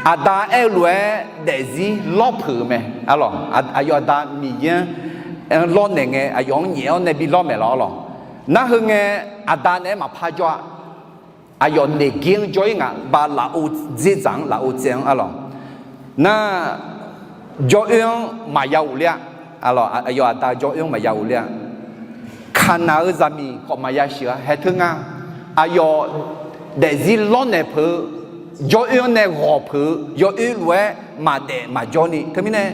aqda aer-eu lof-aer daefzir lawr peuq-eu mae arlawq. Aqyawf aqda Miqyaer-anr lawrnaeq ngae, aqyawf-anr nyaef-awr nae bi lawr maeq lawr arlawq. Nar heu ngae, aqda naeq-aer maqpar jawr-a. Aqyawf naeq ger-anr jawr-ir ngaq, ba lafov dzerdzaq-anr, lafov tsaev-anr arlawq. Nar, jawr oer-anr maqya ghofler-a. Aqyawf aqda jawr oer-anr maqya ghofler-a. Kaqnaq-eu zaqmiq khawf maqya sheuq-a. Haeq teu nga, aqyawf daefzir lawrnaeq peuq-eu, jawr oer-anr nae ghawq peuq-eu, yaw oer lof-aer maqdaef maqjawr ni. Teumirnae,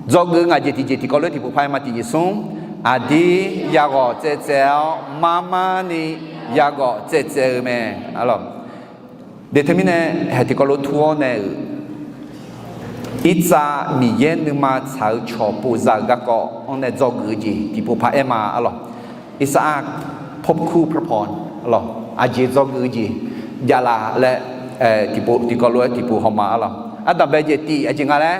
dzawgeuf ngaq jeq tiqjeq tiqkawv lof-aer tiqpov paq-aer ma. Tiqjeq smr, aqdir yaghawq tsaev tsaev-awr, mar mar ni yaghawq tsaev tsaev-eu mae. Arlawq, de teumirnae, haeq tiqkawv lof tur-awr nae-euq, Irtsav Miqyaer nuima tsaq-eu cawq povza-euq garkawv-anr nae dzawgeuf-eu jeq tiqpov paq-aer ma arlawq. Irtsav-aq, พบคู่พระพร arlawq, aqjeq dzawgeuf-eu jeq javlaf laer, tiqpov tiqkawv lof-aer tiqpov hawma arlawq. Ardanqbae jeq tiq aqjeq nga laer,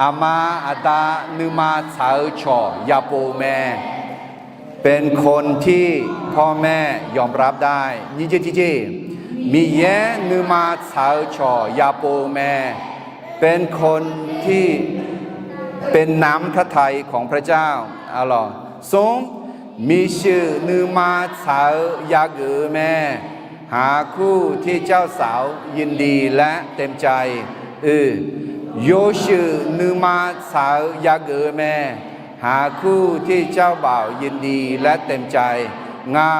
aqma aqda nuima tsaq-eu cawq yapov-eu mae. เป็นคนที่พ่อแม่ยอมรับได้ nyiq jeq tiqjeq, Miqyaer nuima tsaq-eu cawq yapov-eu mae. เป็นคนที่เป็นน้ำพระทัยของพระเจ้า arlawq. Smr, miqshuif nuima tsaq-eu yageuf-eu mae. หาคู่ที่เจ้าสาวยินดีและเต็มใจ oe, yawshuif nuima tsaq-eu yageuf-eu mae. หาคู่ที่เจ้าบ่าวยินดีและเต็มใจ nga,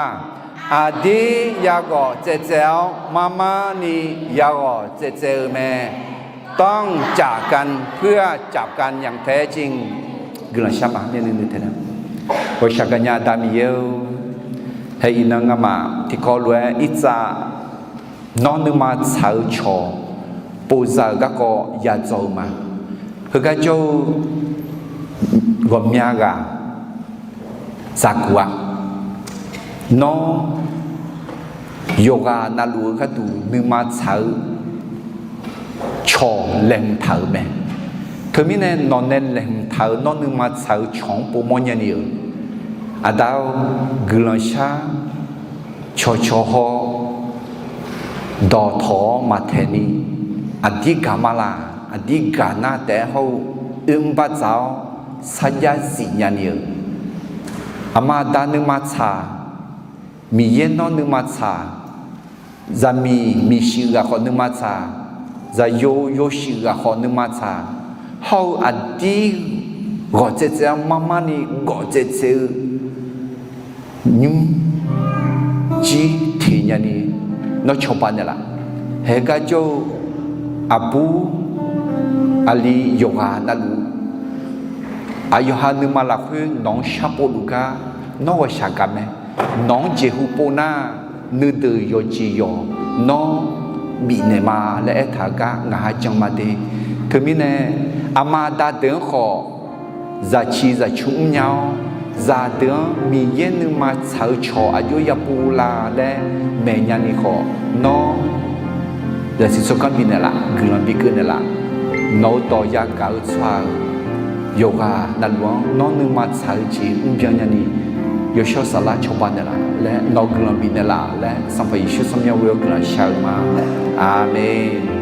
aqdir yaghawq tsaev tsaev-awr, mar mar ni yaghawq tsaev tsaev-eu mae. ต้องจากกันเพื่อจับกันอย่างแท้จริง Guiqlanq shar ma. Ghawqshaq gaqnya Aqda Miqyaer-or, haeq iqnan ngamaf tiqkawv lof-aer Irtsav nawr nuima tsaq-eu cawq povza-euq garkawv yadzaw-eu ma. Heugar jawr-eu ghawqmya ghaq zaqguq-a. Nawr yawqghaq navluf-eu gharduq nuima tsaq-eu cawq laeqhmq taq-euq mae. Teumirnae nawq nae laeqhmq taq-euq nawr nuima tsaq-eu cawq-anr povmawr nyani-euq, Aqda-or, guiqlanq shar. Cawqcawq haw dawqtawq-awr maqtaeq ni, aqdir gaq ma laq, aqdir gaq nar taef-aer hawr-eu oermr bardzaq-awr sarjax zif nyani-euq, aqma aqda nuima tsaq, Miqyaer nawr nuima tsaq, zaqmiq miqshuif ghaq khawf nuima tsaq, zaqyo yawshuif ghaq khawf nuima tsaq, hawr-eu aqdir ghawq tsaev tsaev-awr mar mar ni gawf tsaev tsaev-eu nymr jir teq nyani nawr cawba naeqlaf. Haeq gar jawr-eu aqbur aqli yawqghaq navluf, aqyawqha nuima lafkhoer nawq-anr sharpov luf gar nawr ghawqshaq gaq mae. Nawq-anr jeqhu pov nar, nuideuq yawqjeq yawq nawr bifnaeq ma laer aertaq-eu gar ngaq ha jan ma de. Teumirnae, aqma aqda deuq-anr khawf zaqciq zaqcur mr nya-awr, zaqdeuq-anr Miqyaer nuima tsaq-eu cawq aqjox yapov la laer maeq nyani khawf, nawr zaqsiq tsawrganr bifnaeq laf, guiqlanq bikeuv naeq laf. Nawq-eu dawq yagaq-eu tsawrhaq-euq yawqghaq navluf-anr nawr nuima tsaq-eu jeq mrbyan nyani, yawshawr saflar cawba naeqlaf. laer nawq-eu guiqlanq bifnaeq laf laer Sanqpaq Yeqsur tsawrmyanr ghoe-awr guiqlanq shar-eu ma. Aqmeq.